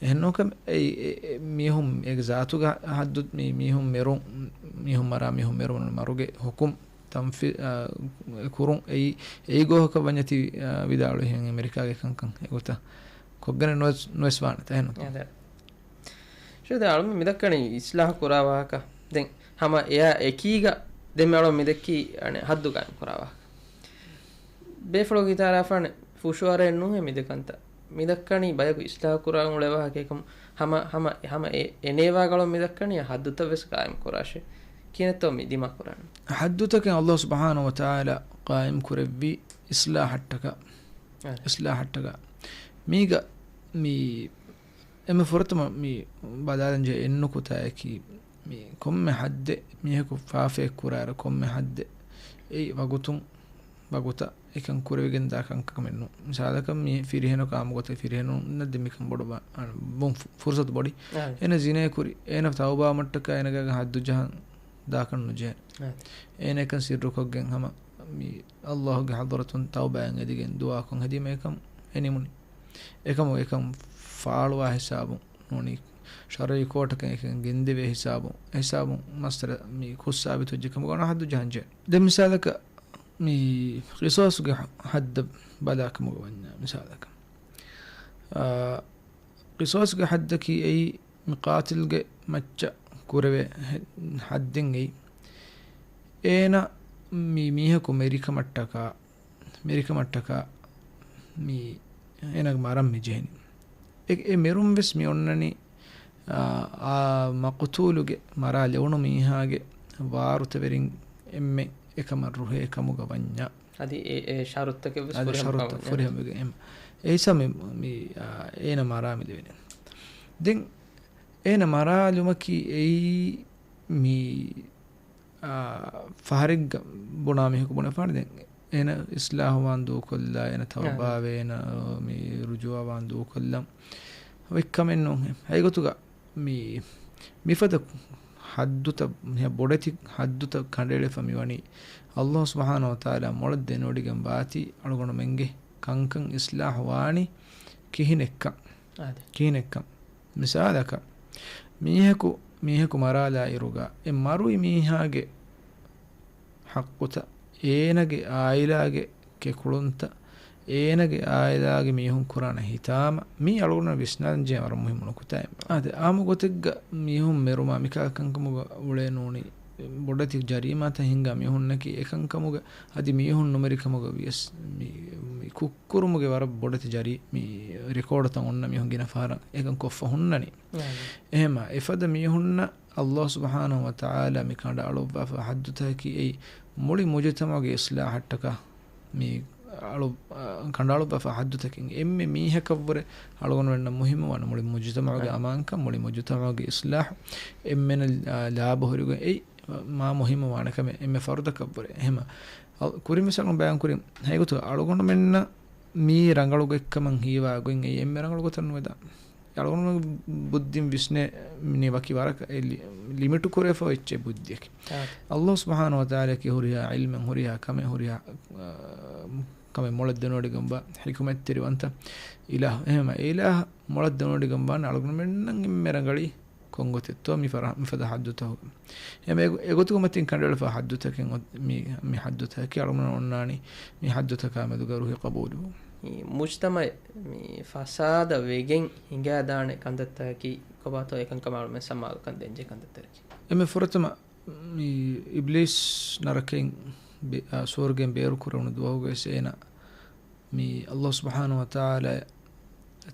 އެހެންނޫންކަމަށް އެ، އެ، އެ، މީހުން އޭގެ ޒާތުގެ ޙައްދު މީ، މީހުން މެރުން، މީހުން މަރާ، މީހުން މެރުން މަރުގެ ޙުކުމް ތަންފި-، އަ، ކުރުން އެއީ، އެއީ ގޯހަކަށް ވަންޏާ ތި، އަ، ވިދާޅުވިހެން އެމެރިކާގެ ކަންކަން އެގޮތަށް ކޮށްގެނެއް ނުވެސް، ނުވެސް ވާނެތަ އެހެންނުތަ؟ އެ، ދެ. ޝޭޚް، ދެން އަޅުމެން މިދައްކަނީ އިޞްލާޙު ކުރާ ވާހަކަ. ދެން ހަމަ އެއާ އެކީގަ ދެން މި އަޅުމެން މިދެއްކީ، އަނެއް، ހައްދު ގާއިމް ކުރާ ވާހަކަ. ބޭފުޅަކު ހިތާލާފާނެ ފުށުއަރައެއް ނޫންހޭ މި ދެކަންތައް. މިދައްކަނީ ބަޔަކު އިޞްލާޙު ކުރާން އުޅޭ ވާހަކައެއް ކަމަށް. ހަމަ، ހަމަ، ހަމަ އެ، އެނޭވާގަޅު މިދައްކަނީ ހައްދުތައް ވެސް ޤާއިމް ކުރާށޭ. ކިހިނެއްތޯ މި ދިމާ ކުރާނީ؟ ހައްދުތަކެއް އައްލާހު ސުބްޙާނަހު ވަތަޢާލާ ޤާއިމް ކުރެއްވީ އިޞްލާޙަށްޓަކާ. އަދެ. އިޞްލާޙަށްޓަކާ. މީގަ މި އެންމެ ފުރަތަމަ މި ބަލާލަން ޖެހޭ އެއްނުކުތާއަކީ، މި ކޮންމެ ހައްދެއް މީހަކު ފާފައެއް ކުރާއިރު، ކޮންމެ ހައްދެއް އެއީ ވަގުތުން ވަގުތަށް އެކަން ކުރެވިގެން ދާ ކަންކަމެއް ނޫން. މިސާލަކަށް މި ފިރިހެނަކު އާއްމު ގޮތަށް ފިރިހެނުންނަށް ދެން މިކަން ބޮޑު ބަ-، އަ، ބޮޑު ފު-، ފުރުޞަތު ބޮޑި. އާ. އޭނަ ޒިނޭ ކުރި. އޭނަ ތައުބާވުމަށްޓަކާ އޭނަގެ ހައްދު ޖަހަން ދާކަން ނުޖެހޭ. އާ. އޭނަ އެކަން ސިއްރުކޮށްގެން ހަމަ މި އައްލާހުގެ ޙަޟްރަތުން ތައުބާއަށް އެދިގެން ދުޢާކޮށް ހެދީމަ އެކަން އެ ނިމުނީ. އެކަމު އެކަން ފާޅުވާ ހިސާބުން ނޫނީ، ޝަރުޢީ ކޯޓަކަށް އެކަން ގެންދެވޭ ހިސާބުން، އެ ހިސާބުން މައްސަލަ މި ކުށް ސާބިތުވެއްޖެ ކަމުގަ އޮންނަ ހައްދު ޖަހަންޖެހޭ. ދެން މިސާލަކަށް މި ޤިޞާޞުގެ ޙައްދަށް ބަލާ ކަމުގަ ވަންޏާ މިސާލަކަށް، އާ، ޤިޞާޞުގެ ޙައްދަކީ އެއީ މި ޤާތިލްގެ މައްޗަށް ކުރެވޭ ހެ-، ޙައްދެއް އެއީ. އޭނަ މި މީހަކު މެރިކަމަށްޓަކާ، މެރިކަމަށްޓަކާ މި އޭނަގެ މަރަން މި ޖެހެނީ. އެ، އެ މެރުން ވެސް މި އޮންނަނީ، އާ، އާ މަޤުތޫލުގެ މަރާ ލެވުނު މީހާގެ ވާރުތަވެރިން އެންމެ އެކަމަށް ރުހޭ ކަމުގަ ވަންޏާ. އަދި އެ، އެ ޝަރުތުތަކެއް ވެސް އަދި ފުރިހަމަ ޝަރުތު ކަމަށް ފުރިހަމަވެގެން އެމް. އެ ހިސާބު މި، މި، އާ، އޭނަ މަރާ މި ލެވެނީ. ދެން އޭނަ މަރާލުމަކީ އެއީ މި، އާ، ފަހަރެއްގަ ބުނާ މީހަކު ބުނެފާނެ ދެން އޭނަ އިޞްލާޙުވާން ދޫކޮށްލާ، އޭނަ ތައުބާވޭ، އޭނަ މި ރުޖޫޢަވާން ދޫކޮށްލަން ވެއްކަމެއް ނޫން. އެގޮތުގަ މި، މިފަދަ ހައްދުތައް، މިހާ ބޮޑެތި ހައްދުތައް ކަނޑައެޅިފަ މިވަނީ، އައްލާހު ސުބްޙާނަހު ވަތަޢާލާ މޮޅަށް ދެނެވޮޑިގެން ވާތީ އަޅުގަނޑުމެންގެ ކަންކަން އިޞްލާޙު ވާނީ ކިހިނެއްކަން. އާދެ. ކިހިނެއްކަން. މިސާލަކަށް، މީހަކު، މީހަކު މަރާލާ އިރުގަ، އެ މަރުވި މީހާގެ ޙައްޤުތައް، އޭނަގެ އާއިލާގެ ކެކުޅުންތައް، އޭނަގެ އާއިލާގެ މީހުން ކުރާނެ ހިތާމަ، މީ އަޅުގަނޑު ވިސްނާލަން ޖެހޭ ވަރަށް މުހިއްމު ނުކުތާއެއް. އާދެ، އާއްމު ގޮތެއްގަ މީހުން މެރުމާ މިކަހަލަ ކަންކަމުގަ އުޅޭ ނޫނީ، ބޮޑެތި ޖަރީމާތައް ހިންގާ މީހުންނަކީ އެކަންކަމުގަ، އަދި މީހުން ނުމެރި ކަމުގަ ވިޔަސް، މި، މި ކުށްކުރުމުގެ ވަރަށް ބޮޑެތި ޖަރީ، މި ރެކޯޑުތައް އޮންނަ މީހުން ގިނަ ފަހަރަށް އެކަން ކޮށްފަ ހުންނަނީ. އެހެމަ، އެފަދަ މީހުންނަށް އައްލާހު ސުބްޙާނަހު ވަތަޢާލާ މި ކަނޑައަޅުއްވާފަ ހައްދުތަކަކީ އެއީ މުޅި މުޖުތަމަޢުގެ އިޞްލާޙަށްޓަކާ މި އަޅު-، އަ، ކަނޑައަޅުއްވާފަ ހައްދުތަކެއް. އެންމެ މީހަކަށްވުރެ އަޅުގަނޑުމެންނަށް މުހިއްމުވާނެ މުޅި މުޖުތަމަޢުގެ އަ. އަމާންކަން، މުޅި މުޖުތަމަޢުގެ އިޞްލާޙު، އެންމެނަށް، އަ، ލާބަ ހުރިގޮތް އެއީ މާ މުހިއްމުވާނެ ކަމެއް އެންމެ ފަރުދަކަށްވުރެ. އެހެމަ، އަ، ކުރިން ވެސް އަޅުގަނޑު ބަޔާން ކުރިން ހައިގޮތު އަޅުގަނޑުމެންނަށް މީ ރަނގަޅު ގޮތްކަމަށް ހީވާ ގޮތް އެއީ އެންމެ ރަނގަޅު ގޮތަށް ނުވެދާނެ. އަޅުގަނޑު ބުއްދިން ވިސްނޭނީ ވަކި ވަރަކަށް އެ ލި-، ލިމިޓު ކުރެވިފަ އެއްޗެއް ބުއްދިއަކީ. އާ. އައްލާހު ސުބްޙާނަހު ވަތަޢާލާއަކީ ހުރިހާ ޢިލްމެއް، ހުރިހާ ކަމެއް، ހުރިހާ، އާ، ކަމެއް މޮޅަށް ދެނެވޮޑިގެންވާ ޙިކުމަތްތެރިވަންތަ އިލާހު. އެހެންވީމަ އެ އިލާހު މޮޅަށް ދެނެވޮޑިގެންވާނެ އަޅުގަނޑުމެންނަށް އެންމެ ރަނގަޅީ ކޮން ގޮތެއްތޯ މި ފަރާ-، މިފަދަ ޙައްދުތަކުގަ. އެހެންވީމަ އެގޮ-، އެގޮތުގަ މަތިން ކަނޑައެޅިފަ ޙައްދުތަކެއް އޮތް މި، މި ޙައްދުތަކަކީ އަޅުގަނޑުމެން އޮންނާނީ މި ޙައްދުތަކާ މެދުގަ ރުހި ޤަބޫލުވުން. މި މުޖްތަމަޢެއް މި ފަސާދަ ވެގެން ހިނގާދާނެ ކަންތައްތަކަކީ ކޮބާތޯ އެކަންކަމަށް އަޅުމެން ސަމާލުކަން ދޭންޖެހޭ ކަންތައްތަކަކީ. އެންމެ ފުރަތަމަ މި އިބްލީސް ނަރަކައިން ބެ-، އާ، ސުވަރުގެއިން ބޭރު ކުރެވުނު ދުވަހުގަ ވެސް އޭނަ މި ﷲ ސުބްޙާނަހޫ ވަތަޢާލާ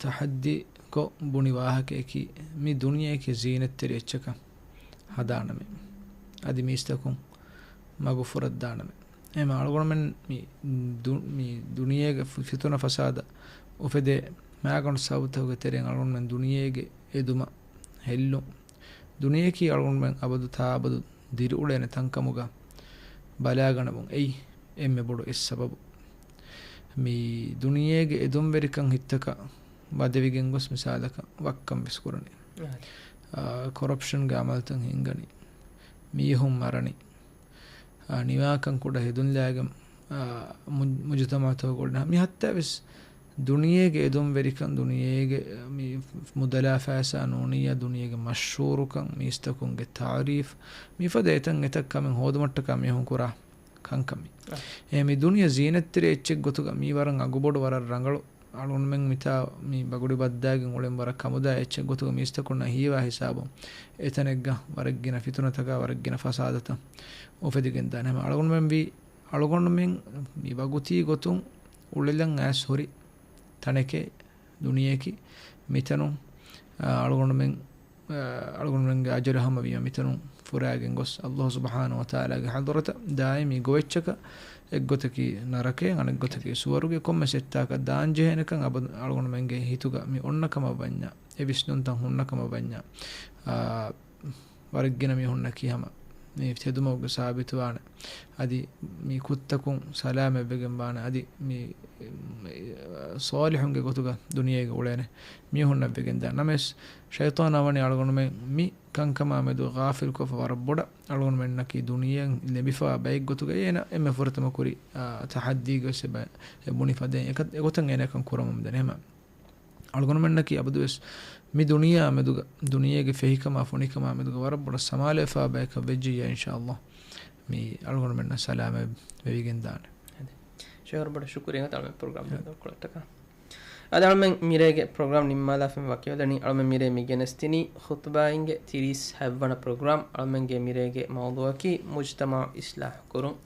ތަޙައްދީ ކޮށް ބުނި ވާހަކައަކީ، މި ދުނިޔެއަކީ ޒީނަތްތެރި އެއްޗަކަށް ހަދާނަމޭ. އަދި މީސްތަކުން މަގު ފުރައްދާނަމޭ. އެހެންވީމަ އަޅުގަނޑުމެން މި ދު-، މި ދުނިޔޭގެ ފި-، ފިތުނަ ފަސާދަ އުފެދޭ މާގަނޑު ސަބަބުތަކުގެ ތެރެއިން އަޅުގަނޑުމެން ދުނިޔޭގެ އެދުމަށް ހެއްލުން. ދުނިޔެއަކީ އަޅުގަނޑުމެން އަބަދު ތާ އަބަދު ދިރިއުޅޭނެ ތަންކަމުގަ ބަލާގަނެވުން އެއީ އެންމެ ބޮޑު އެއް ސަބަބު. މި ދުނިޔޭގެ އެދުންވެރިކަން ހިތްތަކަށް ވަދެވިގެން ގޮސް މިސާލަކަށް ވައްކަން ވެސް ކުރަނީ. އާ، ކޮރަޕްޝަންގެ އަމަލުތައް ހިންގަނީ. މީހުން މަރަނީ. އާ، ނިވާކަން ކުޑަ ހެދުންލާގެން، އާ، މު-، މުޖުތަމަޢުތަކުގަ އުޅެނީ. މި ހައްތާވެސް ދުނިޔޭގެ އެދުންވެރިކަން، ދުނިޔޭގެ މި މުދަލާ ފައިސާ ނޫނިއްޔާ، ދުނިޔޭގެ މަޝްހޫރުކަން، މީސްތަކުންގެ ތަޢުރީފް، މިފަދަ އެތައް އެތައް ކަމެއް ހޯދުމަށްޓަކާ މީހުން ކުރާ ކަންކަމެއް. އާ. އެ މި ދުނިޔެ ޒީނަތްތެރި އެއްޗެއް ގޮތުގަ މީ ވަރަށް އަގުބޮޑު، ވަރަށް ރަނގަޅު. އަޅުގަނޑުމެން މިތާ މި ބަގުޑި ބައްދާގެން އުޅެން ވަރަށް ކަމުދާ އެއްޗެއް ގޮތުގަ މީސްތަކުންނަށް ހީވާ ހިސާބުން އެތަނެއްގަ ވަރަށް ގިނަ ފިތުނަތަކާ، ވަރަށް ގިނަ ފަސާދަތައް އުފެދިގެންދާނެ. ހަމަ އަޅުގަނޑުމެން ވީ، އަޅުގަނޑުމެން މި ވަގުތީ ގޮތުން އުޅެލަން އައިސް ހުރި ތަނެކޭ ދުނިޔެއަކީ. މިތަނުން، އާ، އަޅުގަނޑުމެން އަޅުގަނޑުމެންގެ އަޖަލު ހަމަވީމަ މިތަނުން ފުރާގެން ގޮސް، ﷲ ސުބްޙާނަހޫ ވަތަޢާލާގެ ޙަޟްރަތަށް ދާއިމީ ގޮވެއްޗަކަށް، އެއްގޮތަކީ ނަރަކައެއް، އަނެއްގޮތަކީ ސުވަރުގެ. ކޮންމެސް އެއްތާކަށް ދާންޖެހޭނެކަން އަބަދު އަޅުގަނޑުމެންގެ ހިތުގަ މި އޮންނަ ކަމަށް ވަންޏާ، އެ ވިސްނުންތައް ހުންނަ ކަމަށް ވަންޏާ، އާ، ވަރަށް ގިނަ މީހުންނަކީ ހަމަ މި ތެދުމަގުގެ ސާބިތުވާނެ. އަދި މި ކުށްތަކުން ސަލާމަތްވެގެން ވާނެ. އަދި މި، މި، ޞާލިޙުންގެ ގޮތުގަ ދުނިޔޭގަ އުޅޭނެ މީހުންނަށް ވެގެންދާނެ. ނަމަވެސް، ޝައިޠާނާ ވަނީ އަޅުގަނޑުމެން މި ކަންކަމާ މެދު ޣާފިލްކޮށްފަ ވަރަށް ބޮޑަށް. އަޅުގަނޑުމެންނަކީ ދުނިޔެއިން ލެބިފަވާ ބައެއްގޮތުގައި އޭނަ އެންމެ ފުރަތަމަ ކުރި، އާ، ތަޙައްދީގެ ވެސް އެބަ-، އެ ބުނި ފަދައިން އެކަ-، އެގޮތަށް އޭނަ އެކަން ކުރަމުން ދަނީ. ހަމަ އަޅުގަނޑުމެންނަކީ އަބަދުވެސް މި ދުނިޔެއާ މެދުގަ، ދުނިޔޭގެ ފެހިކަމާ ފޮނިކަމާ މެދުގަ ވަރަށް ބޮޑަށް ސަމާލުވެފަވާ ބަޔަކަށް ވެއްޖެއްޔާ، އިންޝާﷲ މި އަޅުގަނޑުމެންނަށް ސަލާމަތް ވެވިގެންދާނެ. އަދި ޝޭޚް ވަރަށް ބޮޑަށް ޝުކުރިއްޔާ އަޅުމެން ޕްރޮގްރާމް އާ. ދައުވަތުކޮޅަށްޓަކާ. އަދި އަޅުމެން މިރޭގެ ޕްރޮގްރާމް ނިންމާލާފައި ވަކިވެލަނީ. އަޅުމެން މިރޭ މި ގެނެސްދިނީ ޚުޠުބާއިންގެ ތިރީސް ހަތްވަނަ ޕްރޮގްރާމް. އަޅުމެންގެ މިރޭގެ މައުޟޫޢަކީ މުޖްތަމަޢު އިޞްލާޙު ކުރުން.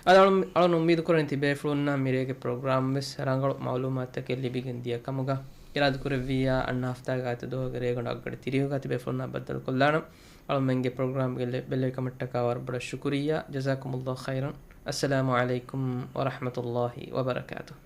އަދި އަޅު-، އަޅުން އުއްމީދު ކުރަނީ ތިބޭފުޅުންނަށް މިރޭގެ ޕްރޮގްރާމް ވެސް ރަނގަޅު މަޢުލޫމާތުތަކެއް ލިބިގެން ދިޔަ ކަމުގަ. އިރާދަކުރެއްވިއްޔާ އަންނަ ހަފްތާގެ އާދިއްތަ ދުވަހުގެ ރޭގަނޑު އަށްގަޑި ތިރީހުގަ ތިބޭފުޅުންނާ ބައްދަލުކޮށްލާނަން. އަޅުމެންގެ ޕްރޮގްރާމްގެ ލެ-، ބެލެވިކަމަށްޓަކާ ވަރަށް ބޮޑަށް ޝުކުރިއްޔާ. ޖަޒާކުމުﷲ ޚައިރަން. އައްސަލާމު ޢަލައިކުމް ވަރަޙްމަތުﷲ ވަބަރަކާތުހު.